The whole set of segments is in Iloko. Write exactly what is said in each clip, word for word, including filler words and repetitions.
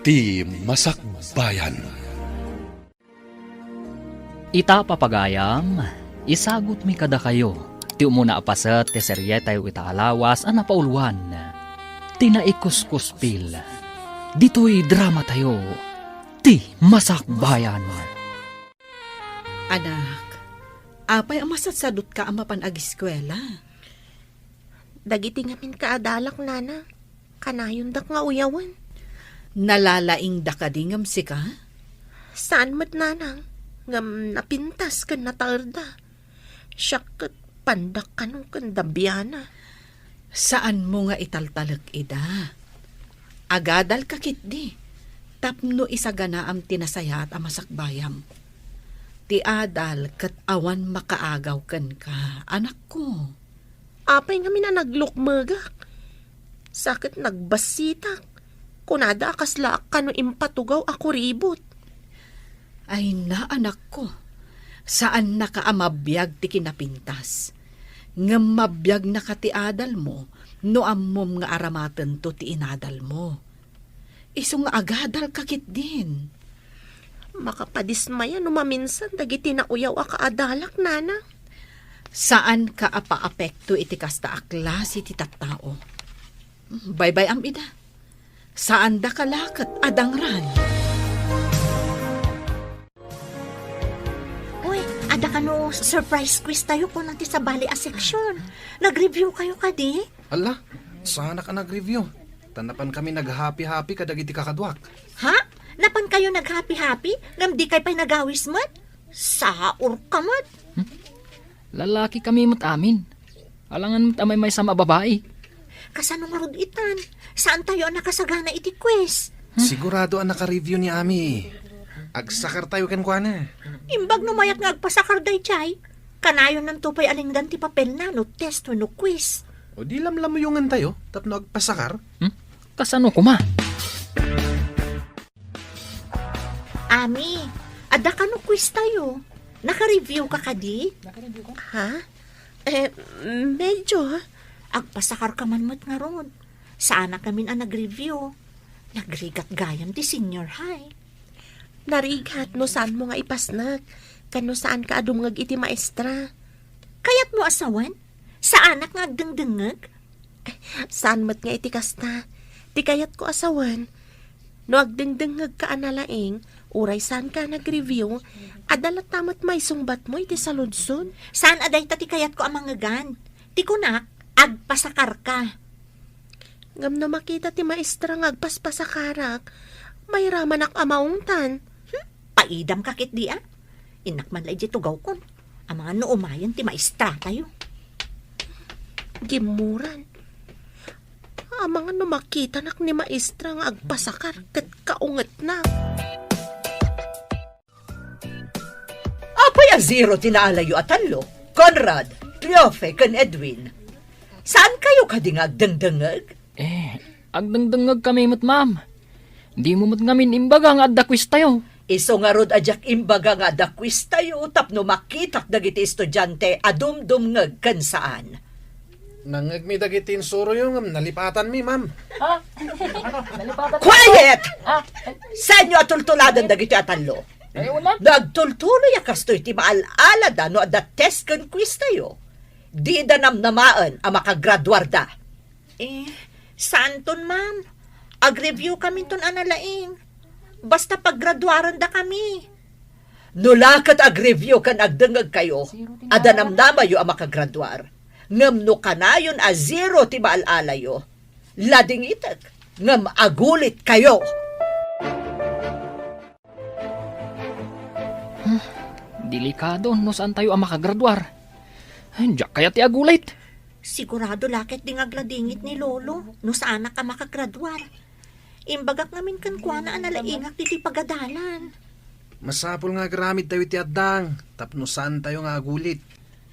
Ti Masakbayan. Ita, papagayam, isagutmi kadakayo ti umuna a paset ti serietayo ita a lawas a napauluan, ti Naikuskuspil. Ditoy dramatayo, Ti Masakbayan. Anak, apay a masadsadutka a mapan agiskuela? Dagiti ngamin kaadalak, nanang, kanayondak nga uyawen. Nalalaingda kadi ngem sika? Saan met, nanang, ngem napintas ken nataerda. Siak ket pandak kano ken da Biana. Saanmo nga italtalek ida. Agadalka ketdi, tapno isaganaam ti nasayaat a masakbayam. Ti adal ket awan makaagaw kenka, anakko. Apay ngamin a naglukmegak? Sa ket nagbassitak. Kunada a kaslaak kano impatugaw a kuribot. Ay na, anakko, saannaka a mabiag ti kinapintas. Ngem mabiagnaka ti adalmo no ammom nga aramatento ti inadalmo. Isu nga agadalka ketdin. Makapadismaya no maminsan dagiti nauyaw a kaadalak, nanang. Saanka a paapekto iti kasta a klase ti tattao. Baybay-am ida. Saandaka la ket a dangran. Uy, adda kano surprise quiz tayo kuna ti sabali a section. Nag-review kayo kadi? Ala, saanak a nag-review. Ta napan kami nag-happy-happy kadagiti kakaduak. Ha? Napan kayo nag-happy-happy? Ngem di kay pay nagawis met? Saor ka met. Hmm? Lalaki kami met amin. Alangan met a maymaysa a babai. Kasano ngarud itan? Saan tayo a nakasagana iti quiz? Hmm? Sigurado a naka-review ni Ami. Agsakar tayo kenkuana. Imbag no mayat nga agpasakar daydiay, kanayonnanto pay a lingdan ti papelna no test wenno quiz. O di lamlamuyongan tayo tapno agpasakar? Hmm? Kasano koma? Ami, adda kano quiz tayo? Naka-review ka kadi? Naka-review ka? Ha? Eh, medyo. Agpasakar ka man met ngarud. Saanak ngamin a nag-review. Nagrigat gayam ti senior high. Narigat no saanmo nga ipasnek, ken no saanka a dumngeg iti maestra. Kayatmo a sawen? Saanak nga agdengdengngeg? Saan met nga iti kasta. Ti kayatko a sawen, no agdengdengngegka a nalaing, uray saanka a nag-review, adda latta met maisungbatmo iti saludsod. Saan a dayta ti kayatko a mangngegan. Ti kunak, agpasakarka. Ngem no makita ti maestra nga agpaspasakarak, mairamanak a maungtan. Hmm? Paidamka ketdi a. Innak man la idiay tugawkon. Amangan no umayen ti maestra tayo. Gimmuran. Amangan no makitanak ni maestra nga agpasakar ket kaungetna. Apay a zero ti naalayo a tallo? Conrad, Triofe, ken Edwin. Saan kayo kadi nga agdengdengngeg? Eh, agdengdengngeg kami met, ma'am. Dimo met ngamin imbaga nga adda quiz tayo. Isu ngarud a diak imbaga nga adda quiz tayo tapno makitak dagiti estudiante a dumdumngeg ken saan. Nangngegmi dagiti insuroyo ngem nalipatanmi, ma'am. Ha? Nalipatan? Quiet! Ah, Saanyo a tultuladen dagiti a tallo? Ay, wala. No agtultuloy a kastoy ti maal-alada no adda test ken quiz tayo, dida namnamaen a makagraduarda. Eh, saanton, ma'am? Ag-review kaminton a nalaing. Basta paggraduarenda kami. No la ket ag-review ken agdengngeg kayo, adda namnamayo a makagraduar. Ngem no kanayon a zero ti maal-alayo, ladingitek ngem agulit kayo. Hmm, delikado no saan tayo a makagraduar. Ay, diak kayat ti agulit. Sigurado la ket di nga agladingit ni Lolo no saanak a makagraduar. Imbagak ngamin kenkuana a nalaingak ditoy pagadalan. Masapul nga agaramid tayo iti addang tapno saan tayo nga agulit.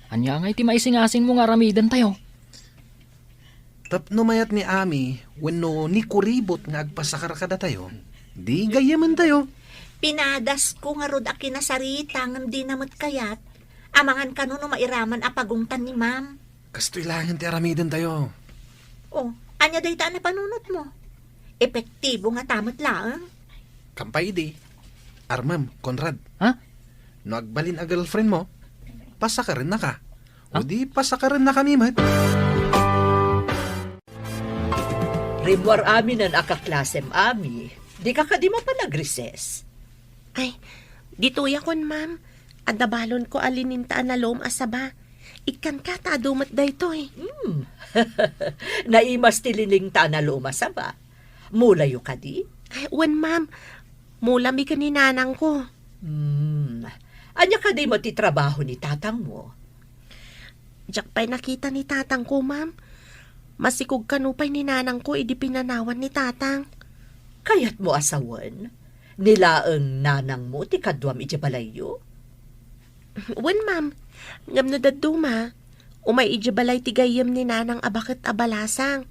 Ania ngay ti maisingasingmo nga aramiden tayo? Tapno mayat ni Ami wenno ni Kuribot nga agpasakar kadatayo, di gayyamen tayo. Pinadasko ngarud a kinasarita ngem dina met kayat. Amangan kano no mairaman a pagungtan ni Ma'am. Kastoy laengen ti aramiden tayo. Oh, ania dayta a napanunotmo? Epektibo ngata met laeng? Kampay idi. Armem, Conrad. Ha? No agbalin a girlfriend mo, pasakarennaka. Ha? O di pasakarennakami met. Rimmuar aminen a kaklasem, Ami. Dika kadi mapan agrises? Ay, ditoyakon, ma'am. Adda balonko a lininta a nalom a saba. Ikkanka ta adu met daytoy. Hmm. Naimas ti lininta a nalom a saba. Mulayo kadi? Ay, wen, ma'am. Mulami ken ni nanangko. Hmm. Ania kadi met ti trabaho ni tatangmo? Diak pay nakita ni tatangko, ma'am. Masikog kano pay ni nanangko idi pinanawan ni tatang. Kayatmo a sawen? Ni laeng nanangmo ti kaduam idiay balayyo? Wen, ma'am. Ngem no dadduma, umay idiay balay ti gayyem ni nanang a baket a balasang.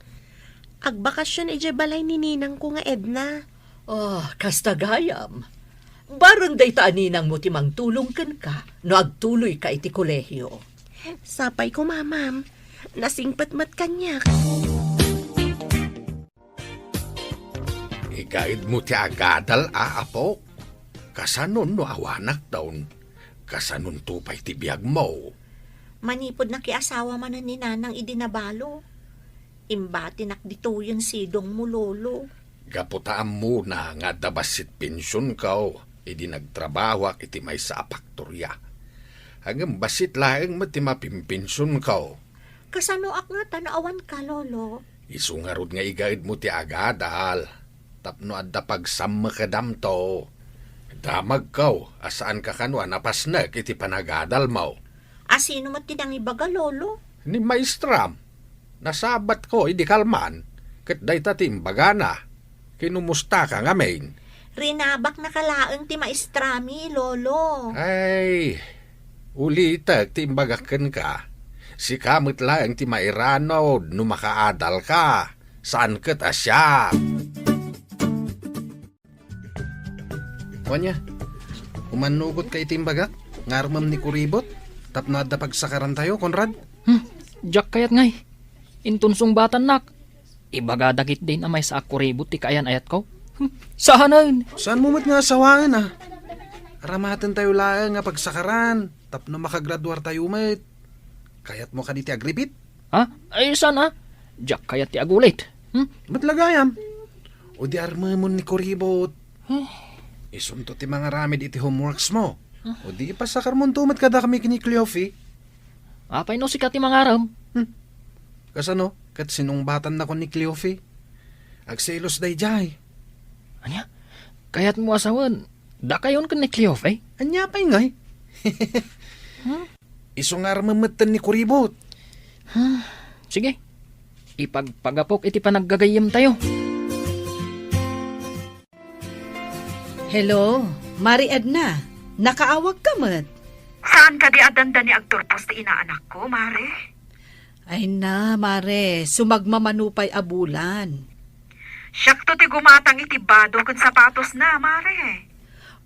Agbakasyon idiay balay ni ninangko nga Edna. Oh, kasta gayam. Bareng dayta a ninangmo ti mangtulong kenka no agtuloyka iti kolehio. Sapay koma, ma'am. Nasingpet met kaniak. Igaedmo ti agadal a, apo? Kasano no awanakton? Kasanonto pay ti biagmo? Manipud nakiasawa manen ni nanang idi nabalo. Imbatinak ditoyen sidongmo, lolo. Gapu ta ammona nga adda bassit pensionko idi nagtrabahoak iti maysa a faktoria. Ngem bassit laeng met ti mapimpensionko. Kasanoak ngata no awanka, lolo? Isu ngarud nga igaedmo ti agadal tapno adda pagsammekedamto. Damagko a saanka kano a napasnek iti panagadalmo. A sino met ti nangibaga, lolo? Ni maestram. Nasabatko idi kalman, ket dayta ti imbagana. Kinumustaka ngamin? Rinabaknaka laeng ti maestrami, lolo. Ay, ulitek ti imbagak kenka. Sika met laeng ti mairanod no makaadalka. Saan ket a siak. Wen aya, umannugotka iti imbagak nga armem ni kuribot tapno adda pagsakarantayo, Conrad? Hmm, diak kayat ngay. Inton sungbatannak, ibaga dagiti din a maysa a kuribot ti kaayan-ayatko. Hmm, saanen. Saanmo met nga asawaen, a? Aramatentayo laeng nga pagsakaran tapno makagraduartayo met. Kayatmo kadi ti agripit? Ha? Ay, saan a? Diak kayat ti agulit. Hmm? Met la gayam. O di armemon ni kuribot. Huh? Isunto ti mangaramid iti homeworksmo. Huh? O di ipasakarmonto met kadakami ken ni Cleofe. Apay no sika ti mangarem? Hmm. Kasano? Ket sinungbatannakon ni Cleofe. Agselos daydiay. Ania? Kayatmo a sawen, dakayon ken ni Cleofe? Ania pay ngay? Hmm? Isu nga armem metten ni kuribot. Hmm. Sige. Ipagpagapok iti panaggagayyemtayo. Hello, Mari Edna. Nakaawagka met? Saan kadi a dandani agturpos ti inaanakko, Mare? Ay na, Mare, sumagmamano pay a bulan. Siakto ti gumatang iti bado ken sapatosna, Mare.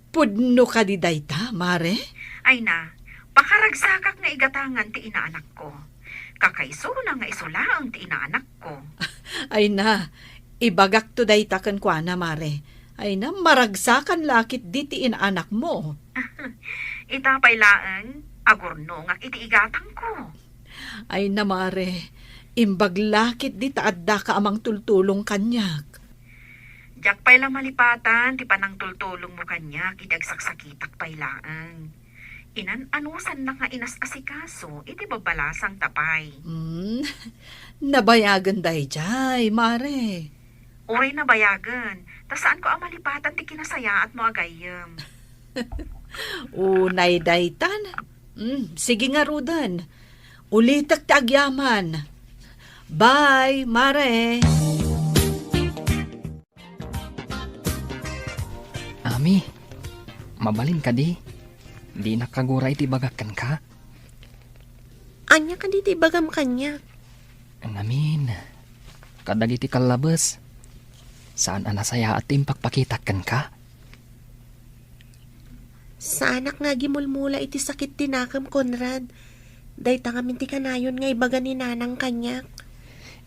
Pudno kadi dayta, Mare? Ay na, pakaragsakak nga igatangan ti inaanakko. Kakaisuna nga isu laeng ti inaanakko. Ay na, ibagakto dayta kenkuana, Mare. Ay na, maragsakan la ketdi ti inaanakmo. Ita pay laeng, agurnongak iti igatangko. Ay na, Mare, imbag la ketdi ta addaka a mangtultulong kaniak. Diak pay la malipatan ti panangtultulongmo kaniak idi agsaksakitak pay laeng. Inan-anusannak nga inas-asikaso iti babalasangta pay. Hmm, nabayagen daydiay, Mare. Uray nabayagen, ta saanko a malipatan ti kinasayaatmo a gayyem. Unay daytan. Hmm, sige ngaruden. Ulitek ti agyaman. Bye, Mare. Ami, mabalin kadi? Dinak kagura iti ibagak kenka? Ania kadi ti ibagam kaniak? Ngamin, kadagiti kallabes, saan a nasayaat ti impakpakitak kenka? Saanak nga agimulmula iti sakit ti nakem, Conrad. Dayta ngamin ti kanayon nga ibaga ni Nanang kaniak.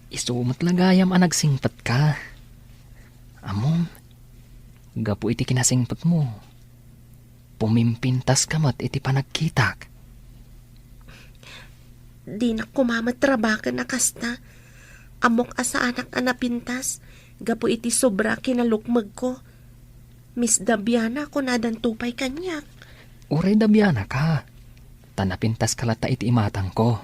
Isu met la gayam a nagsingpetka. Ammom, Gapu iti kinasingpetmo, pumimpintaska met iti panagkitak. Dinak koma met rabaken a kasta. Ammok a saanak a napintas gapu iti sobra a kinalukmegko. Miss Dabiana, kunadanto pay kaniak. Uray Dabianaka, ta napintaska latta iti imatangko.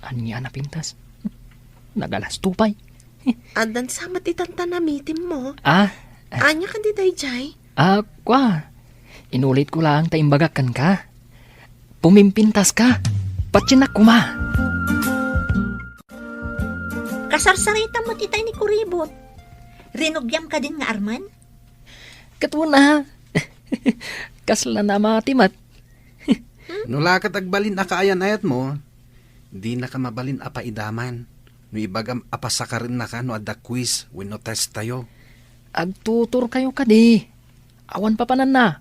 Ania a napintas? Nagalasto pay. Addan sa met itan ta namitimmo. Ah? Ania kadi daydiay? Ah, kua. Inulitko laeng ta imbagak kenka. Pumimpintaska. Patiennak koma. Kasarsaritam met itay ni Kuribot. Rinugiam kadin nga armen? Ket una. Kasla namati met. No la ket agbalin a kaayan-ayatmo, dinaka mabalin a paidaman no ibagam a pasakarennaka no adda quiz wenno testtayo. Agtuturkayo kadi. Awan papananna.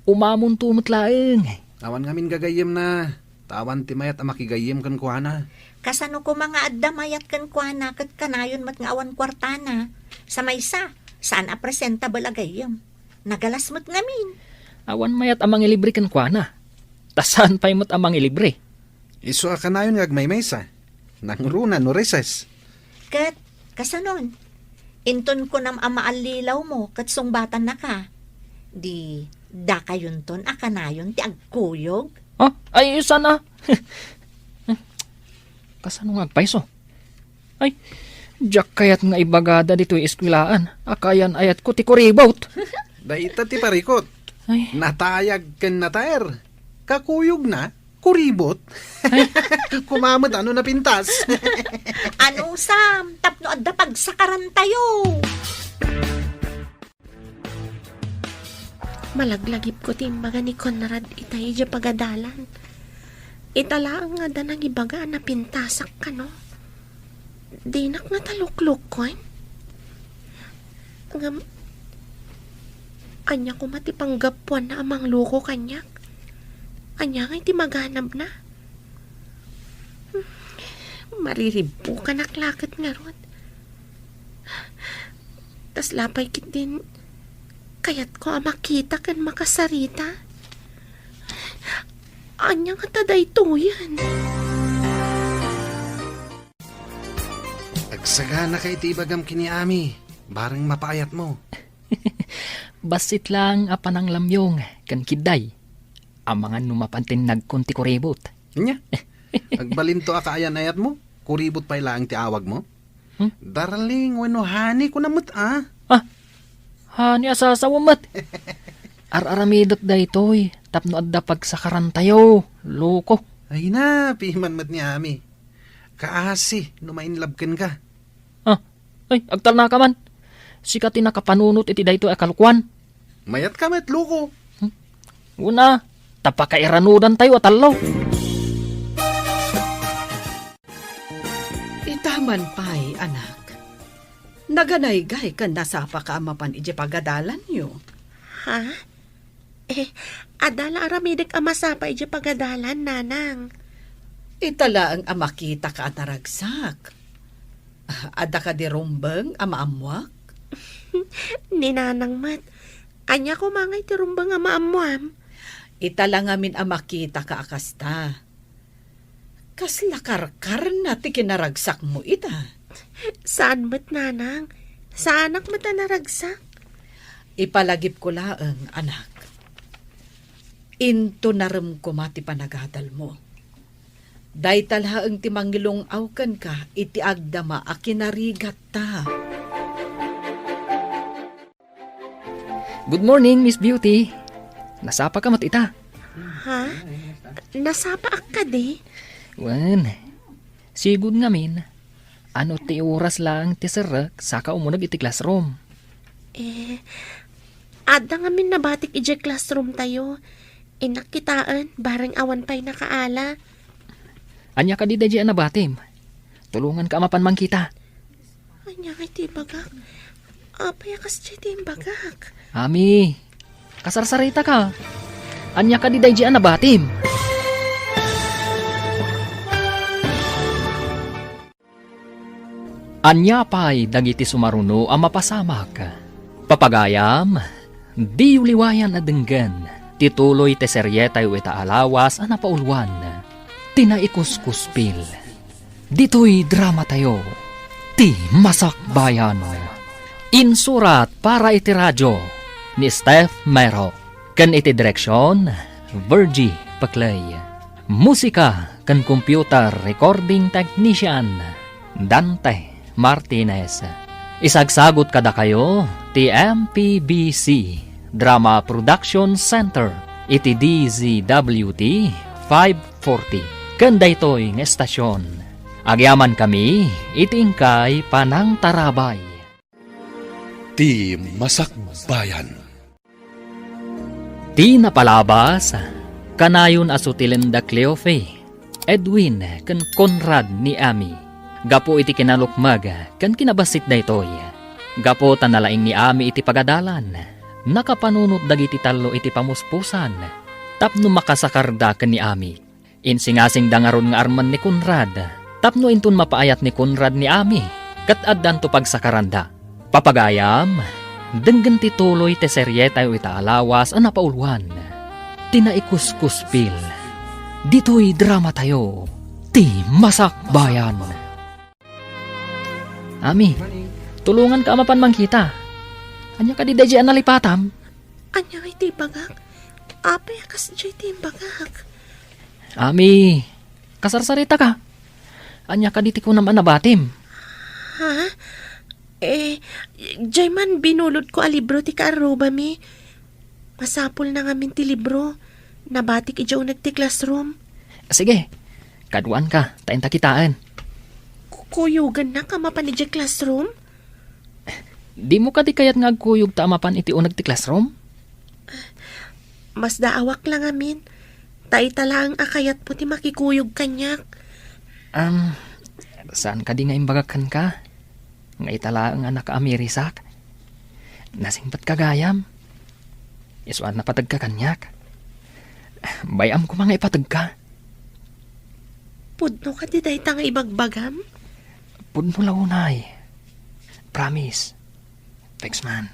Umamonto met laeng. Awan ngamin gagayyemna. Ta awan ti mayat a makigayyem kenkuana. Kasano koma nga adda mayat kenkuana ket kanayon met nga awan kuartana? Sa maysa, saan a presentable a gayyem. Nagalas met ngamin. Awan mayat a mangilibre kenkuana. Ta saan pay met a mangilibre. Isu a kanayon nga agmaymaysa. Nangruna no recess. Ket, kasanon? Inton kunam a maallilawmo ket sungbatannaka, di dakayonton a kanayon ti agkuyog? Ah, ay, saan a? Kasano nga agpayso? Ay, diak kayat nga ibagada ditoy eskuelaan a kaayan-ayatko ti kuribot. Dayta ti parikut. Ay. Natayag ken nataer. Kakuyogna, kuribot. Ay. Koma met no napintas. Anusam, tapno adda pagsakarantayo. Malaglagipko ti imbaga ni Conrad itay idiay pagadalan. Ita laeng nga adda nangibaga a napintasak kano. Dinak ngata luklukkon. Ngem, ania koma ti panggapuanna a mangluko kaniak? Ania ngay ti maganabna? Mariribbukanak la ket ngarud. Kasla pay ketdin kayatko a makita ken makasarita. Ania ngata daytoyen? Agsaganaka iti ibagam ken ni Ami, bareng mapaayatmo. Bassit laeng a pananglamyong ken kidday. Amangan no mapan ti nagkun ti kuribot. Ania? Agbalinto a kaayan-ayatmo? Kuribot pay laeng ti awagmo? Hmm? Darling wenno honey kunam met a? Ah, honey a sasawa met. Ar-aramidek daytoy tapno adda pagsakarantayo, loko. Ay na, piman met ni Ami. Kaasi no ma-in love kenka. Ah, ay, agtalnaka man. Sika ti nakapanunot iti daytoy a kalokuan. Mayatka met, loko. Hmm? Una, ta pakairanudantayo a tallo. Ita man pay, anak. Naganaygay ken nasapaka a mapan idiay pagadalanyo. Ha? Eh, adda la aramidek a masapa idiay pagadalan, nanang. Ita laeng a makitaka a naragsak. Adda kadi rumbeng a maammoak? Ni nanang met. Ania koma ngay ti rumbeng a maammoam? Ita la ngamin a makitaka a kasta. Kasla karkarna ti kinaragsakmo ita. Saan met, nanang. Saanak met a naragsak. Ipalagipko laeng, anak. Intonarem koma ti panagadalmo. Dayta laeng ti mangilung-aw kenka iti agdama a kinarigatta. Good morning, Miss Beauty. Nasapaka met ita? Ha? Nasapaak kadi? Wen, sigud ngamin, ano ti oras laeng ti serrek saka umuneg iti classroom? Eh, adda ngamin nabatik idiay classroom tayo. Innak kitaen, bareng awan pay nakaala. Ania kadi daydiay a nabatim? Tulonganka a mapan mangkita. Ania ngay ti ibagak? Apay a kasdiay ti imbagak? Ami, kasarsaritaka. Ania kadi daydiay a nabatim? Ania pay dagiti sumaruno a mapasamak? Papagayam, diyo liwayan a denggen ti tuloy ti serietayo ita a lawas a napauluan, ti Naikuskuspil. Ditoy dramatayo, ti Masakbayan. Insurat para iti radio ni Steph Mero, ken iti direksyon, Virgie Paclay. Musika ken computer recording technician, Dante Martinez. Isagsagut kadakayo ti M P B C Drama Production Center iti D Z W T five forty. Ken daytoy nga estasyon, agyamankami iti inkay panangtarabay. Ti Masakbayan. Ti napalabas, kanayon a sutilenda Cleofe, Edwin, ken Conrad ni Ami. Gapu iti kinalukmeg ken kinabassit daytoy, gapu ta nalaing ni Ami iti pagadalan, nakapanunot dagiti tallo iti pamuspusan tapno makasakarda ken ni Ami. Insingasingda ngarud nga armen ni Conrad tapno inton mapaayat ni Conrad ni Ami ket addanto pagsakaranda. Papagayam, denggen ti tuloy ti serietayo ita a lawas a napauluan, ti Naikuskuspil. Ditoy dramatayo, ti Masakbayan. Ami, tulonganka a mapan mangkita. Ania kadi daydiay a nalipatam? Ania iti ibagak? Apay a kasdiay ti imbagak? Ami, kasarsaritaka. Ania kadi ti kunam a nabatim? Ha? Eh, diay man binulodko a libro ti kaarrubami. Masapulna ngamin ti libro. Nabatik idiay uneg ti classroom. Sige, kaduanka, ta inta kitaen. Ku-, kuyogannak a mapan idiay classroom? Dimo kadi kayat nga agkuyogta a mapan iti uneg ti classroom? Masdaawak la ngamin, ta ita laeng a kayatmo ti makikuyog kaniak. Am, saan kadi nga imbagak kenka? Nga ita laeng a nakaamirisak? Nasingpetka gayam. Isu a napategka kaniak. Bay-am koma nga ipategka. Pudno kadi dayta nga ibagbagam? Pudno la unay. Promise. Thanks man.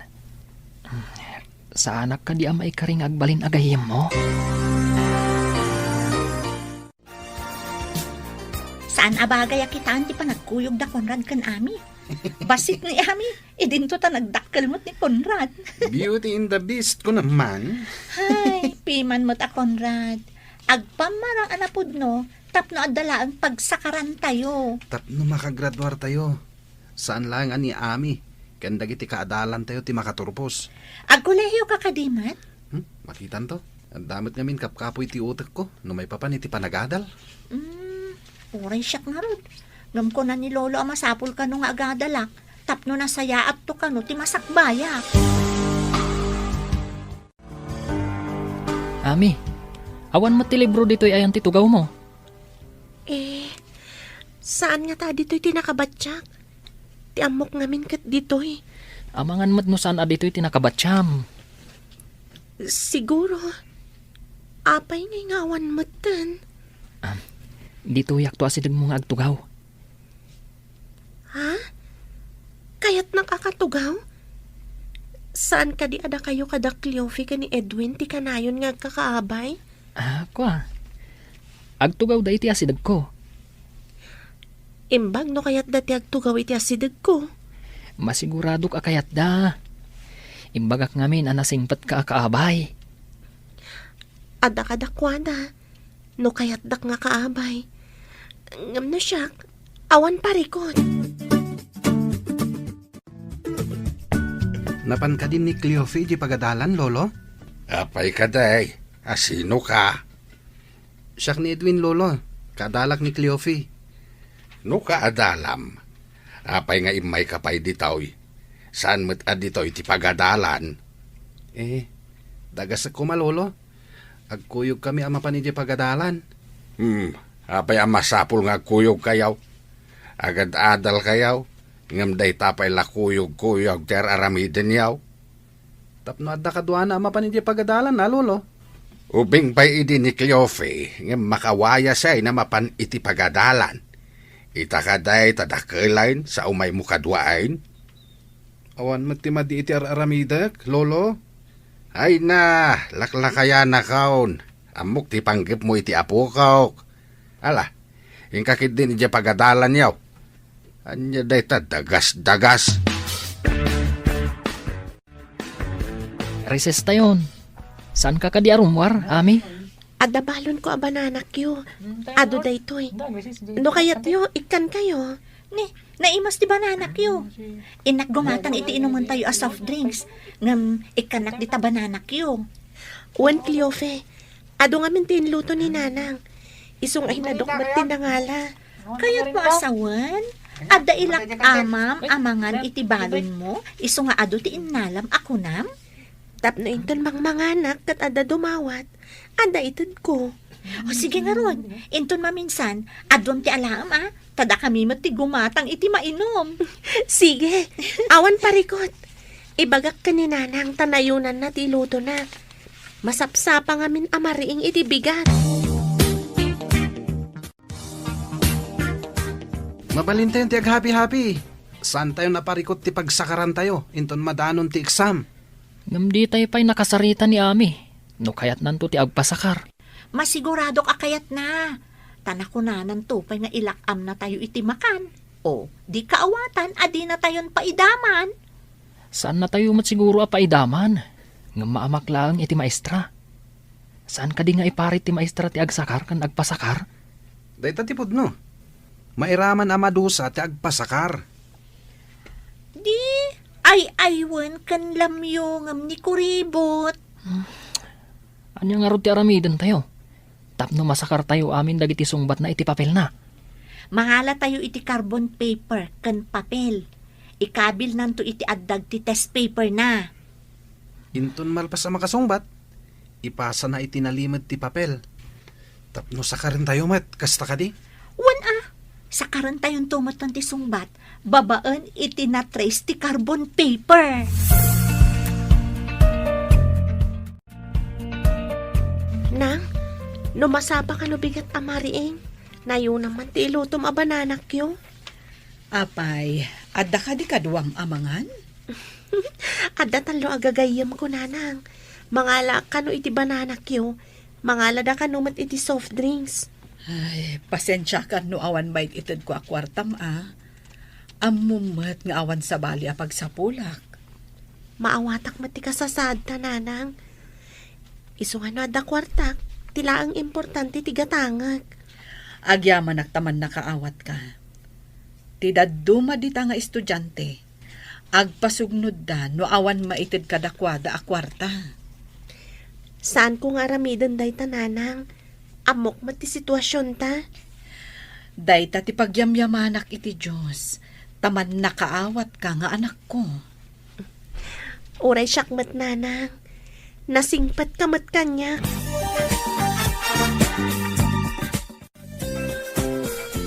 Saanak kadi a maikari nga agbalin a gayyemmo? Saan a bagay a kitaan ti panagkuyog da Conrad ken Ami. Bassit ni Ami, idinto ta nagdakkel met ni Conrad. Beauty and the Beast, kunam man. Hay, piman met a Conrad. Agpammara a napudno, tapno adda laeng pagsakarantayo. Tapno makagraduartayo. Saan laeng a ni Ami ken dagiti kaadalantayo ti makaturpos. Agkolehioka kadi met? Hmm? Makitanto. Adda met ngamin kapkapoy ti utekko no maipapan iti panagadal. Hmm, uray siak ngarud. Ngem kuna ni Lolo a masapul kano nga agadalak tapno nasayaatto kano ti masakbayak. Ami, awan met ti libro ditoy ayan ti tugawmo? Eh, saan ngata ditoy ti nakabatiak? Ti ammok ngamin ket ditoy. Amangan met no saan a ditoy ti nakabatiam. Siguro, apay ngay nga awan metten? Am, ditoyakto a sidegmo nga agtugaw. Ha? Kayatnak a katugaw? Saan kadi a dakayo kada Cleofe ken ni Edwin ti kanayon nga agkakaabay? Ah, kua. Agtugawda iti asidegko. Imbag no kayatda ti agtugaw iti asidegko. Masiguradok a kayatda. Imbagak ngamin a nasingpetka a kaabay. Adda kadakuada. No kayatdak nga kaabay. Ngem no siak, awan parikut. Napan kadi ni Cleofe idiay pagadalan, Lolo? Apay kadi? A sinoka? Siak ni Edwin, Lolo. Kaadalak ni Cleofe. No kaadalam, apay nga immayka pay ditoy? Saan met a ditoy ti pagadalan? Eh, dagasek koma, Lolo. Agkuyogkami a mapan idiay pagadalan. Hmm, apay a masapul nga agkuyogkayo? Agad-adalkayo, ngem dayta pay la kuyogkuyog ti ar-aramidenyo. Tapno adda kaduana a mapan idiay pagadalan, a, Lolo? Ubing pay idi ni Cleofe, ngem makawayasay a mapan iti pagadalan. Ita kadi ta dakelayen sa umaymo kaduaen? Awan met ti madi iti ar-aramidek, Lolo. Ay na, laklakayanakon. Ammok ti panggepmo iti apokok. Ala, inka ketdin idiay pagadalanyo. Ania dayta dagas-dagas? Recess tayon. Saanka kadi a rummuar, Ami? Adda balonko a bananakyo. Adu daytoy. No kayatyo, ikkankayo. Ni, naimas ti bananakyo. Innak gumatang iti inumentayo a soft drinks. Ngem ikkannak dita bananakyo. Wen, Cleofe, adu ngamin ti inluto ni Nanang. Isu nga inadok met ti nangala. Kayatmo a sawen? Adda ilak-amam a mangan iti balonmo, isu nga adu ti innalam a kunam? Tapno inton mangmanganak ket adda dumawat, adda itedko. O, sige ngarud, inton maminsan, aduam ti alaem a, ta dakami met ti gumatang iti mainum. Sige, awan parikut. Ibagak ken ni Nanang ta nayunanna ti ilutona. Masapsapa ngamin a mariing iti bigat. Mabalintayon ti aghapi-hapi. Saantayon a parikut ti pagsakarantayo inton madanon ti eksam. Ngem ditay pay nakasarita ni Ami no kayatnanto ti agpasakar. Masiguradok a kayatna. Ta nakunananto pay nga ilak-amnatayo iti makan. O, di kaawatan a dinatayon paidaman. Saannatayo met siguro a paidaman, ngem maamak laeng iti maestra. Saan kadi nga iparit ti maestra ti agsakar ken agpasakar? Dayta ti pudno. Mairaman a madusa ti agpasakar. Di ay-aywen ken lamyo ngem ni kuribot. Ania ngarud ti aramidentayo tapno masakartayo amin dagiti sungbatna iti papelna? Mangalatayo iti carbon paper ken papel. Ikabilnanto iti addag ti test paperna. Inton malpas a makasungbat, ipasana iti nalimed ti papel. Tapno sakarentayo met, kasta kadi? Wen a, sakarentayonto metten ti sungbat babaen iti na-trace ti carbon paper. Nang, no masapa kano bigat a mariing, nayunam man ti ilutom a bananakyo. Apay, adda kadi kaduam a mangan? Adda tallo a gagayyemko, Nanang. Mangalaak kano iti bananakyo. Mangalada kano met iti soft drinks. Ay, pasensiakan no awan maig-itedko a kuartam a. Ammom met nga awan sabali a pagsapulak. Maawatak met ti kasasaadta, Nanang. Isu nga no adda kuartak, ti laeng importante ti gatangek. Agyamanak ta mannakaawatka. Ti dadduma dita nga estudiante, agpasugnodda no awan maited kadakuada a kuarta. Saanko nga aramiden dayta, Nanang. Ammok met ti situasionta. Dayta ti pagyamyamanak iti Dios, ta mannakaawatka nga anakko. Uray siak met, Nanang. Nasingpetka met kaniak.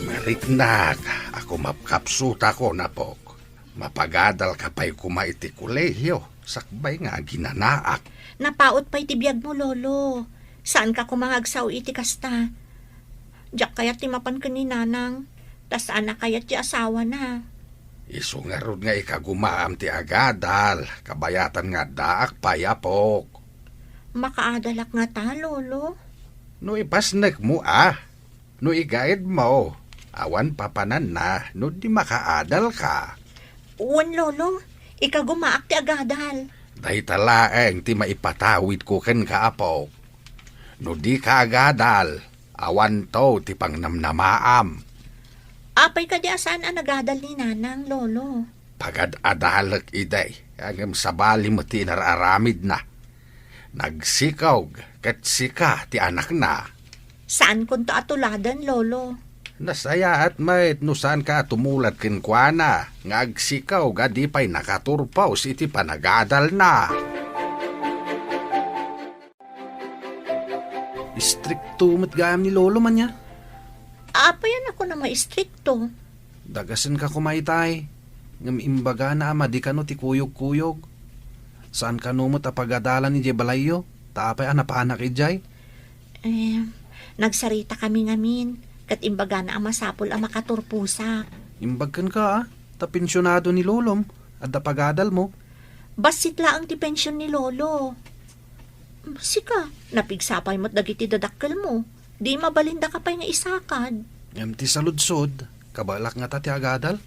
Mariknak a kumapkapsutakon, apok. Mapagadalka pay koma iti kolehio, sakbay nga aginanaak. Napaut pay ti biagmo, Lolo. Saanka koma nga agsao iti kasta. Diak kayat ti mapan ken ni Nanang, ta saan a kayat ti asawana. Isu ngarud nga ikagumaam ti agadal, kabayatan nga addaak pay, apok. Makaadalak ngata, Lolo? No ipasnekmo a, no igaedmo, awan papananna no di makaadalka. Wen, Lolo, ikagumaak ti agadal. Dayta laeng ti maipatawidko kenka, apok. No dika agadal, awanto ti pangnamnamaam. Apay kadi a saan a nagadal ni Nanang, Lolo? Pagad-adalek idi, ngem sabali met ti inar-aramidna. Nagsikog ket sika ti anakna. Saankonto a tuladen, Lolo. Nasayaat met no saanka a tumulad kenkuana nga agsikog a di pay nakaturpos iti panagadalna. Istrikto met gayam ni Lolo man ya. Apay a kunam a istrikto? Dagasenka koma itay, ngem imbagana a madi kano ti kuyogkuyog. Saan kano met a pagadalan idiay balayyo, ta apay a napanak idiay? Em, nagsaritaka ngamin, ket imbagana a masapul a makaturposak. Imbag kenka, a, ta pensionado ni lolom, adda pagadalmo. Bassit laeng ti pension ni lolo. Sika, napigsa pay met dagiti dadakkelmo. Di mabalindaka pay nga isakad. Ngem ti saludsod, kabaelak ngata ti agadal?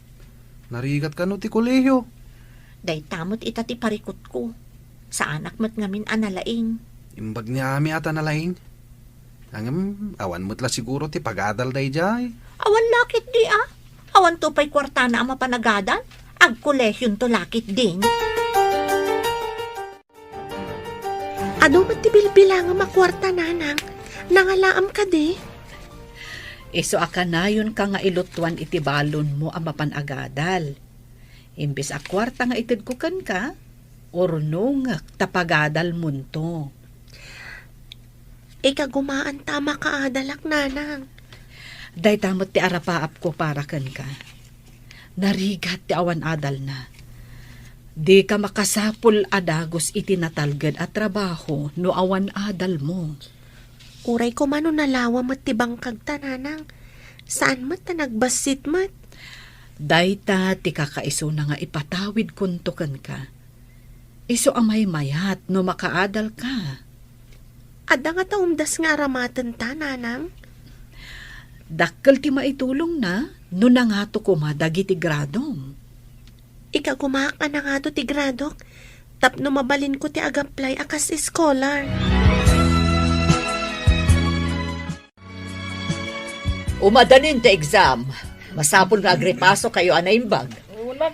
Narigat kano ti kolehiyo? Dayta met ita ti parikutko. Saanak met ngamin a nalaing. Imbag ni Ami a ta nalaing. Ngem, awan met la siguro ti pagadal daydiay. Awan la ketdi, a. Awanto pay kuartana a mapanagadal. Agkolehionto la ketdin. Adu met ti bilbilangem a kuarta, nanang. Nangalaam kadi? Isu a kanayonka nga ilutuan iti balonmo a mapan agadal. Imbes a kuarta nga itedko kenka, urnongek ta pagadalmonto. Ikagumaanta a makaadalak, nanang. Dayta met ti arapaapko para kenka. Narigat ti awan adalna. Dika makasapul a dagus iti natalged a trabaho no awan adalmo. Uray koma no nalawa met ti bangkagta, nanang. Saan met ta nagbassit met. Dayta ti kakaisuna nga ipatawidkonto kenka. Isu a maymayat no makaadalka. Adda ngata umdas nga aramatenta, nanang? Dakkel ti maitulongna no nangato koma dagiti gradom. Ikagumaak a nangato ti gradok tapno mabalinko ti ag-apply a kas scholar. Umadanin ti exam. Masapul nga agripasokayo a naimbag.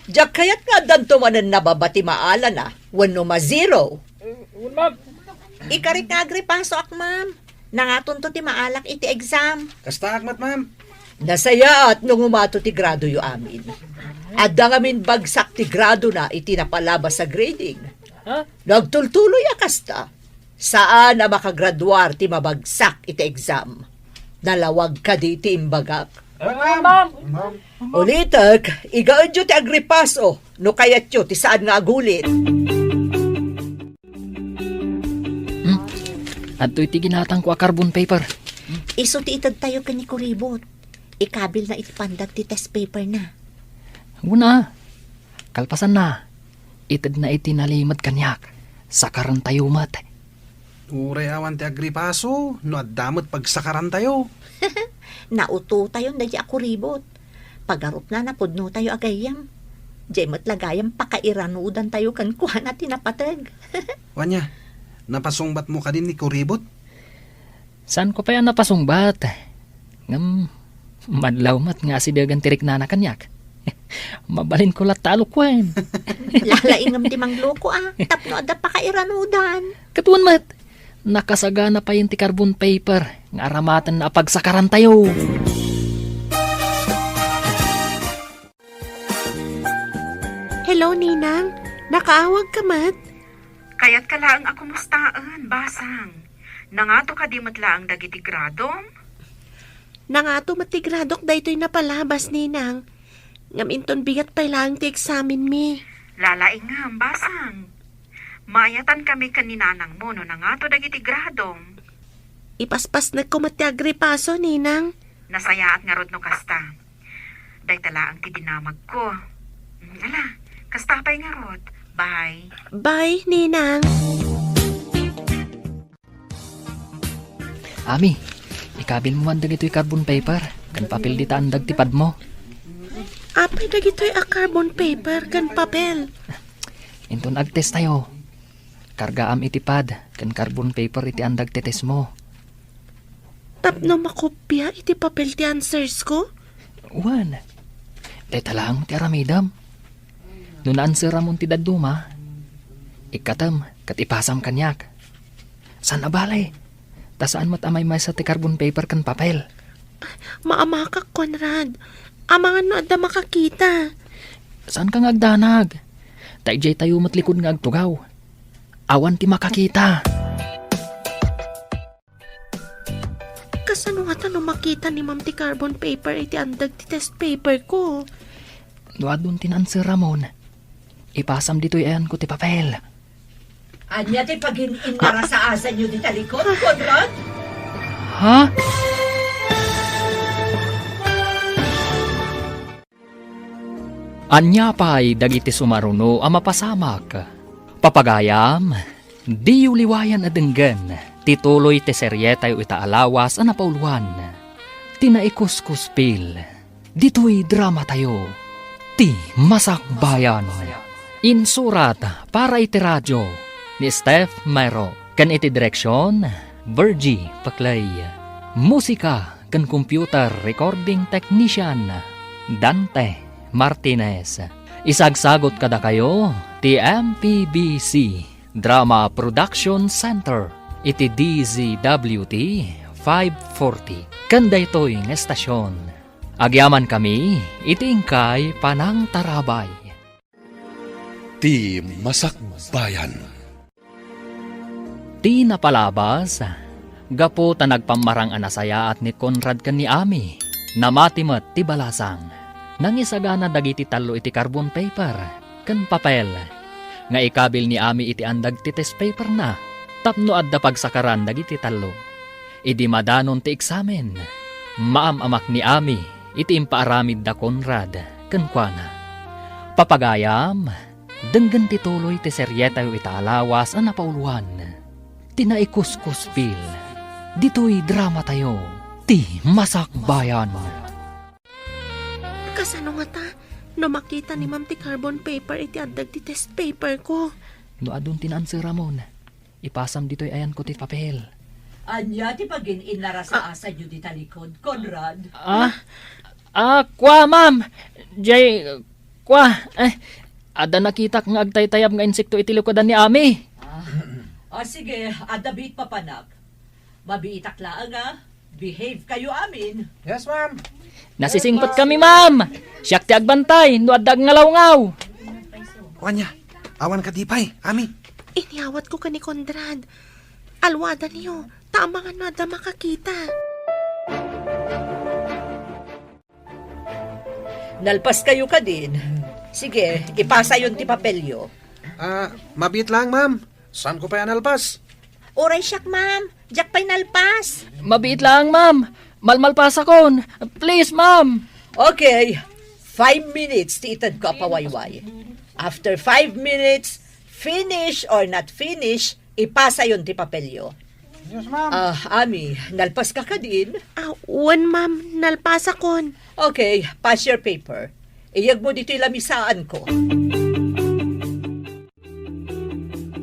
Diak kayat nga addanto manen nababa ti maalana wenno ma-zero. Ikarik nga agripasoak, ma'am. Nangatonto ti maalak iti exam. Kastaak met, ma'am. Nasayaat no ngumato ti gradoyo amin. Adda ngamin bagsak ti gradona iti napalabas a grading. Ha? No agtultuloy a kasta, saan a makagraduar ti mabagsak iti exam. Nalawag kadi ti imbagak? Ma'am! Ulitek, igaedyo ti agripaso no kayatyo ti saan nga agulit. Hmm. Adtoy ti ginatangko a carbon paper. Isu ti itedtayo ken ni Kuribot. Ikabilna iti pandag ti test paperna. Una, kalpasanna, itedna iti nalimed kaniak. Sakarantayo met. Uray awan ti agripaso, no adda met pagsakarantayo. Nautotayon daydi a Kuribot. Pagarupna, napudnotayo a gayyem. Diay met la gayam pakairanudantayo kenkuana ti napateg. Wen aya, napasungbatmo kadi ni Kuribot? Saanko pay a napasungbat. Ngem, madlaw met nga asidegan ti riknana kaniak. Mabalinko latta a lukuen. Lalaingem ti mangloko, a, tapno adda pakairanudan. Ket wen met, nakasagana payen ti carbon paper nga aramatenna a pagsakarantayo. Hello, Ninang. Nakaawagka met? Kayatka laeng a kumustaen, Basang. Nangato kadi met laeng dagiti gradom? Nangato met ti gradok daytoy napalabas, Ninang. Ngem inton bigat pay laeng ti eksamenmi. Lalaingem, Basang. Maayatankami ken ni nanangmo no nangato dagiti gradom. Ipaspasnekko met ti agripaso, Ninang. Nasayaat ngarud no kasta. Dayta laeng ti dinamagko. Mm, ala, kasta pay ngarud. Bye. Bye, Ninang. Ami, ikabilmo man dagitoy carbon paper ken papel dita andag ti padmo. Apay dagitoy a carbon paper ken papel? Inton agtestayo, kargaam iti pad ken carbon paper iti andag ti testmo. Tapno makopia iti papel ti answers ko? Wen, dayta laeng ti aramidem. No naanseramon ti dadduma, ikkatem ket ipasam kaniak. Saan a bale, ta saan met a maymaysa ti carbon paper ken papel. Maamakak, Conrad. Amangan no adda makakita. Saanka nga agdanag. Ta idiay tayo met likod nga agtugaw. Awan ti makakita. Kasano ngata no makita ni Ma'am ti carbon paper iti andag ti test paper ko? No adun ti naanseramon, ipasam ditoy ayanko ti papel. Ania ti pagin-innarasaasanyo dita likod, Conrad? Ha? Ania pay dagiti sumaruno a mapasamak? Papagayam, diyo liwayan a denggen ti tuloy ti serietayo ita a lawas a napauluan, ti Naikuskuspil. Ditoy dramatayo, ti Masakbayan. Insurat para iti radio ni Steph Mero, ken iti direksion, Virgie Paclay. Musika ken computer recording technician, Dante Martinez. Isagsagot kadakayo ti M P B C Drama Production Center iti D Z W T five forty. Ken daytoy nga estasion, agyamankami iti inkay panangtarabay. Ti Masakbayan. Ti napalabas, gapu ta nagpammarang a nasayaat ni Conrad ken ni Ami, namati met ti balasang. Nangisagana dagiti tallo iti carbon paper ken papel nga ikabil ni Ami iti andag ti test paperna tapno adda pagsakaran dagiti tallo. Idi madanon ti eksamen, maam-amak ni Ami iti impaaramid da Conrad kenkuana. Papagayam, denggen ti tuloy ti serietayo ita a lawas a napauluan, ti Naikuskuspil. Ditoy dramatayo, ti Masakbayan. Kasano ngata no makita ni Ma'am ti carbon paper iti addag ti test paper ko? No adun ti naanseramon, ipasam ditoy ayanko ti papel. Ania ti pagin-innara sa Ah. asayo dita likod, Conrad? Ah? Ah, kua, ma'am. Jay, kua, eh, adda nakitak nga agtaytayab nga insekto iti likudan ni Ami. Ah. Ah, sige, adda biit papanak. Mabiitak laeng, ah. Behave kayo amin. Yes, ma'am. Nasisingpet kami, ma'am. Siak ti agbantay no adda agngalawgaw. Ania, awan kadi pay, Ami? Inyawatko ken ni Conrad. Aluadaniyo, ta amangan no adda makakita. Nalpas kayo kadin. Sige, ipasayon ti papelyo. Ah, mabiit lang, ma'am. Saanko pay a nalpas? Uray siak, ma'am. Diak pay nalpas. Mabiit lang, ma'am. Malmalpasakon. Please, ma'am. Okay. Five minutes ti itedko a pawayway. After five minutes, finish or not finish, ipasayon ti papelyo. Yes, ma'am. Ah, Ami, nalpas ka kadin? Ah, wen, ma'am. Nalpasakon. Okay, pass your paper. Iyegmo ditoy lamisaanko.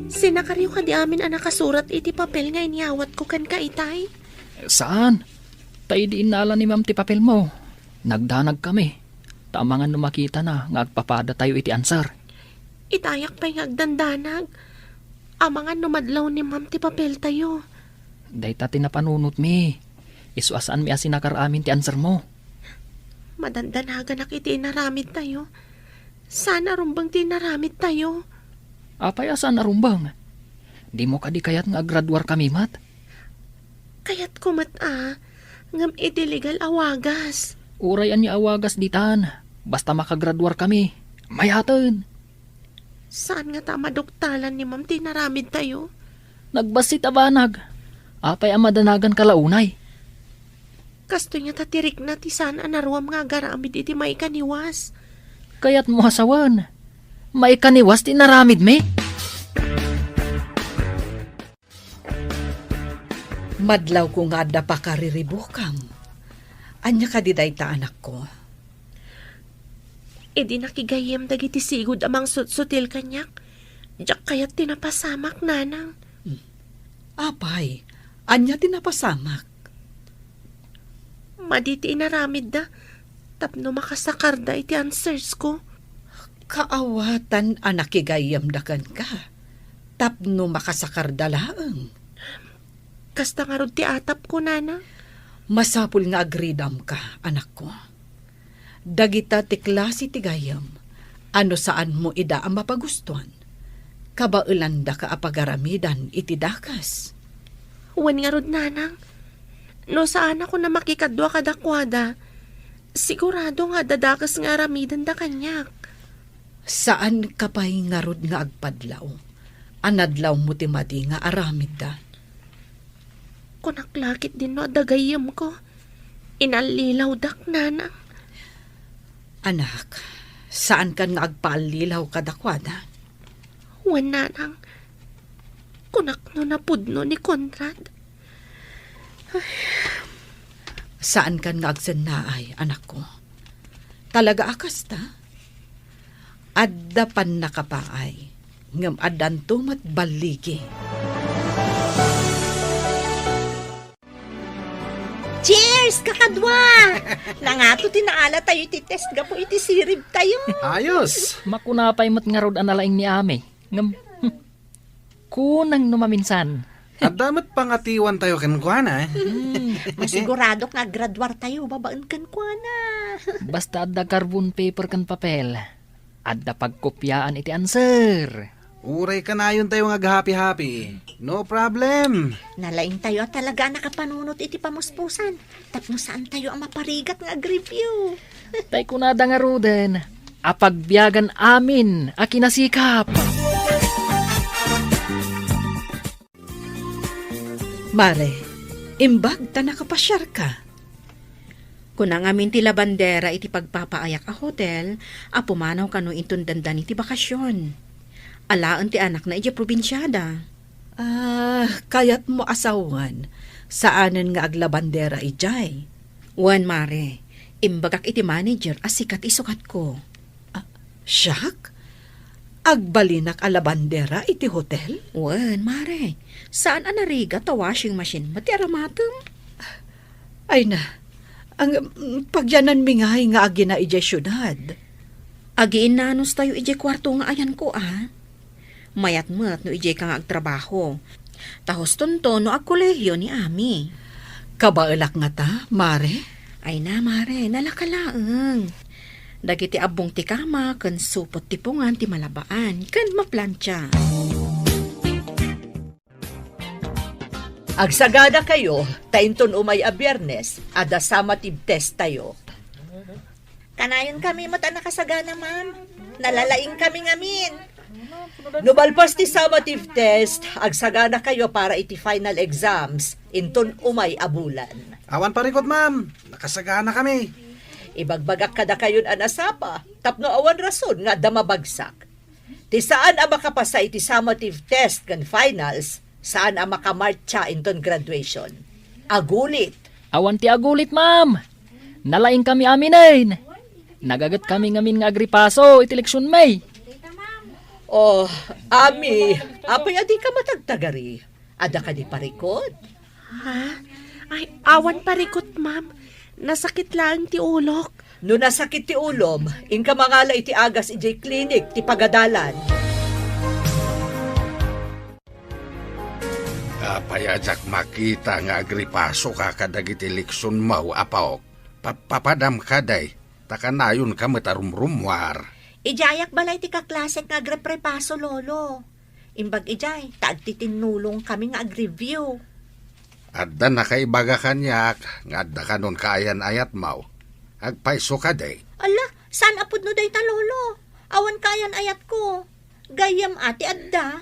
Sinakaryo kadi amin a nakasurat iti papel nga inyawatko kenka itay? Saan? Ta idi innala ni ma'am ti papelmo, nagdanag kami. Ta amangan no makitana nga agpapadatayo iti answer. Itayak pay nga agdandanag. Amangan no madlaw ni ma'am ti papeltayo. Dayta ti napanunotmi. Isu a saanmi a sinakar amin ti answermo. Madandanaganak iti inaramidtayo. Saan a rumbeng ti inaramidtayo. Apay a saan a rumbeng? Dimo kadi kayat nga aggraduar kami met? Kayatko met a, ngem iti legal a wagas. Uray ania a wagas ditan, basta makagraduar kami. Mayaten. Saan ngata a maduktalan ni ma'am ti inaramidtayo? Nagbassit a banag. Apay a madanagan ka la unay? Kastoy ngata ti rikna ti saan a naruam nga agaramid iti maikaniwas. Kayatmo a sawen, maikaniwas ti inaramidmi? Madlawko nga adda pakariribukam. Ania kadi dayta, anakko? Idi nakigayyem dagiti sigud a mangsutsutil kaniak, diak kayat ti napasamak, nanang. Hmm. Apay, ania ti napasamak? Madi ti inaramidda tapno makasakarda iti answers ko. Kaawatan a nakigayyemda kenka tapno makasakarda laeng. Kasta ngarud ti atapko, nana. Masapul nga agridamka, anakko. Dagita ti klase ti gayyem a no saanmo ida a mapagustuan, kabaelandaka a pagaramidan iti dakes. Wen ngarud, nanang, no saanakon a makikadua kadakuada, sigurado nga adda dakes nga aramidenda kaniak. Saanka pay ngarud nga agpadlaw a nadlawmo ti madi nga aramidda. Kunak la ketdin no adda gayyemko, inallilawdak, nanang. Anak, Saankan nga agpaallilaw kadakuada? Wen, nanang, kunak no napudno ni Conrad. Ay. Saankan nga agsennaay, anakko. Talaga a kasta? Adda pannakapaay, ngem addanto met balligi. Cheers, kakadua! Nangato ti naala tayo iti test gapu iti sirib tayo. Ayos! Makuna pay met ngarud a nalaing ni Ami. Ngem, hmm, kunang no maminsan. Adda met pangatiwan tayo kenkuana, eh. Hmm, masiguradok nga aggraduar tayo babaen kenkuana. Basta adda carbon paper ken papel, adda pagkopiaan iti answer. Uray kanayon tayo nga aghapi-hapi. No problem. Nalaing tayo a talaga a nakapanunot iti pamuspusan. Tapno saan tayo a maparigat nga agreview. Tay kunada ngaruden, a pagbiagan amin a kinasikap. Mare, imbag ta nakapasiarka. Kuna ngamin ti labandera iti pagpapaayak a hotel a pumanaw kano inton dandani ti bakasion. Alaen ti anakna idiay probinsiada. Ah, kayatmo a sawen, saanen nga aglabandera idiay? Wen, mare, imbagak iti manager a sika ti isukatko. Ah, siak? Agbalinak a labandera iti hotel? Wen, mare, saan a narigat ta washing machine met ti aramatem? Ay na, ang, mm, pagyananmi ngay nga agina idiay siudad. Agiinnanos tayo idiay kuarto nga ayanko, a. Mayat met no idiay ka nga agtrabaho. Ta hustonto no agkolehiyo ni Ami. Kabaelak ngata, mare? Ay na, mare, nalaka laeng. Dagiti abbong ti kama ken supot ti pungan ti malabaan ken maplantia. Agsagana kayo, ta inton umay a Biyernes, adda summative test tayo. Kanayon kami met a nakasagana, ma'am. Nalalaing kami ngamin. No malpas ti summative test, agsagana kayo para iti final exams, inton umay a bulan. Awan parikut, ma'am. Nakasagana kami. Ibagbagak kadakayon a nasapa, tapno awan rason nga adda mabagsak. Ti saan a makapasa iti summative test ken finals, saan a makamartsa inton graduation. Agulit. Awan ti agulit, ma'am. Nalaing kami aminen. Nagaget kami ngamin nga agripaso iti leksion, may. Oh, Ami, apay a dika matagtagari? Adda kadi parikut? Ha? Ay, awan parikut, ma'am. Nasakit laeng ti ulok. No nasakit ti ulom, inka mangala iti agas idiay klinik ti pagadalan. Apay a diak makita nga agripasoka kadagiti leksionmo, apok? Papapadam kadi, ta kanayonka met a rumrummuar. Idiayak balay ti kaklasek nga agreprepaso, Lolo. Imbag idiay, ta agtitinnulong kami nga agreview. Adda nakaibaga kaniak nga adda kanon kaayan-ayatmo. Agpayso kadi? Ala, saan a pudno dayta, Lolo? Awan kaayan-ayatko. Gayyem a ti adda.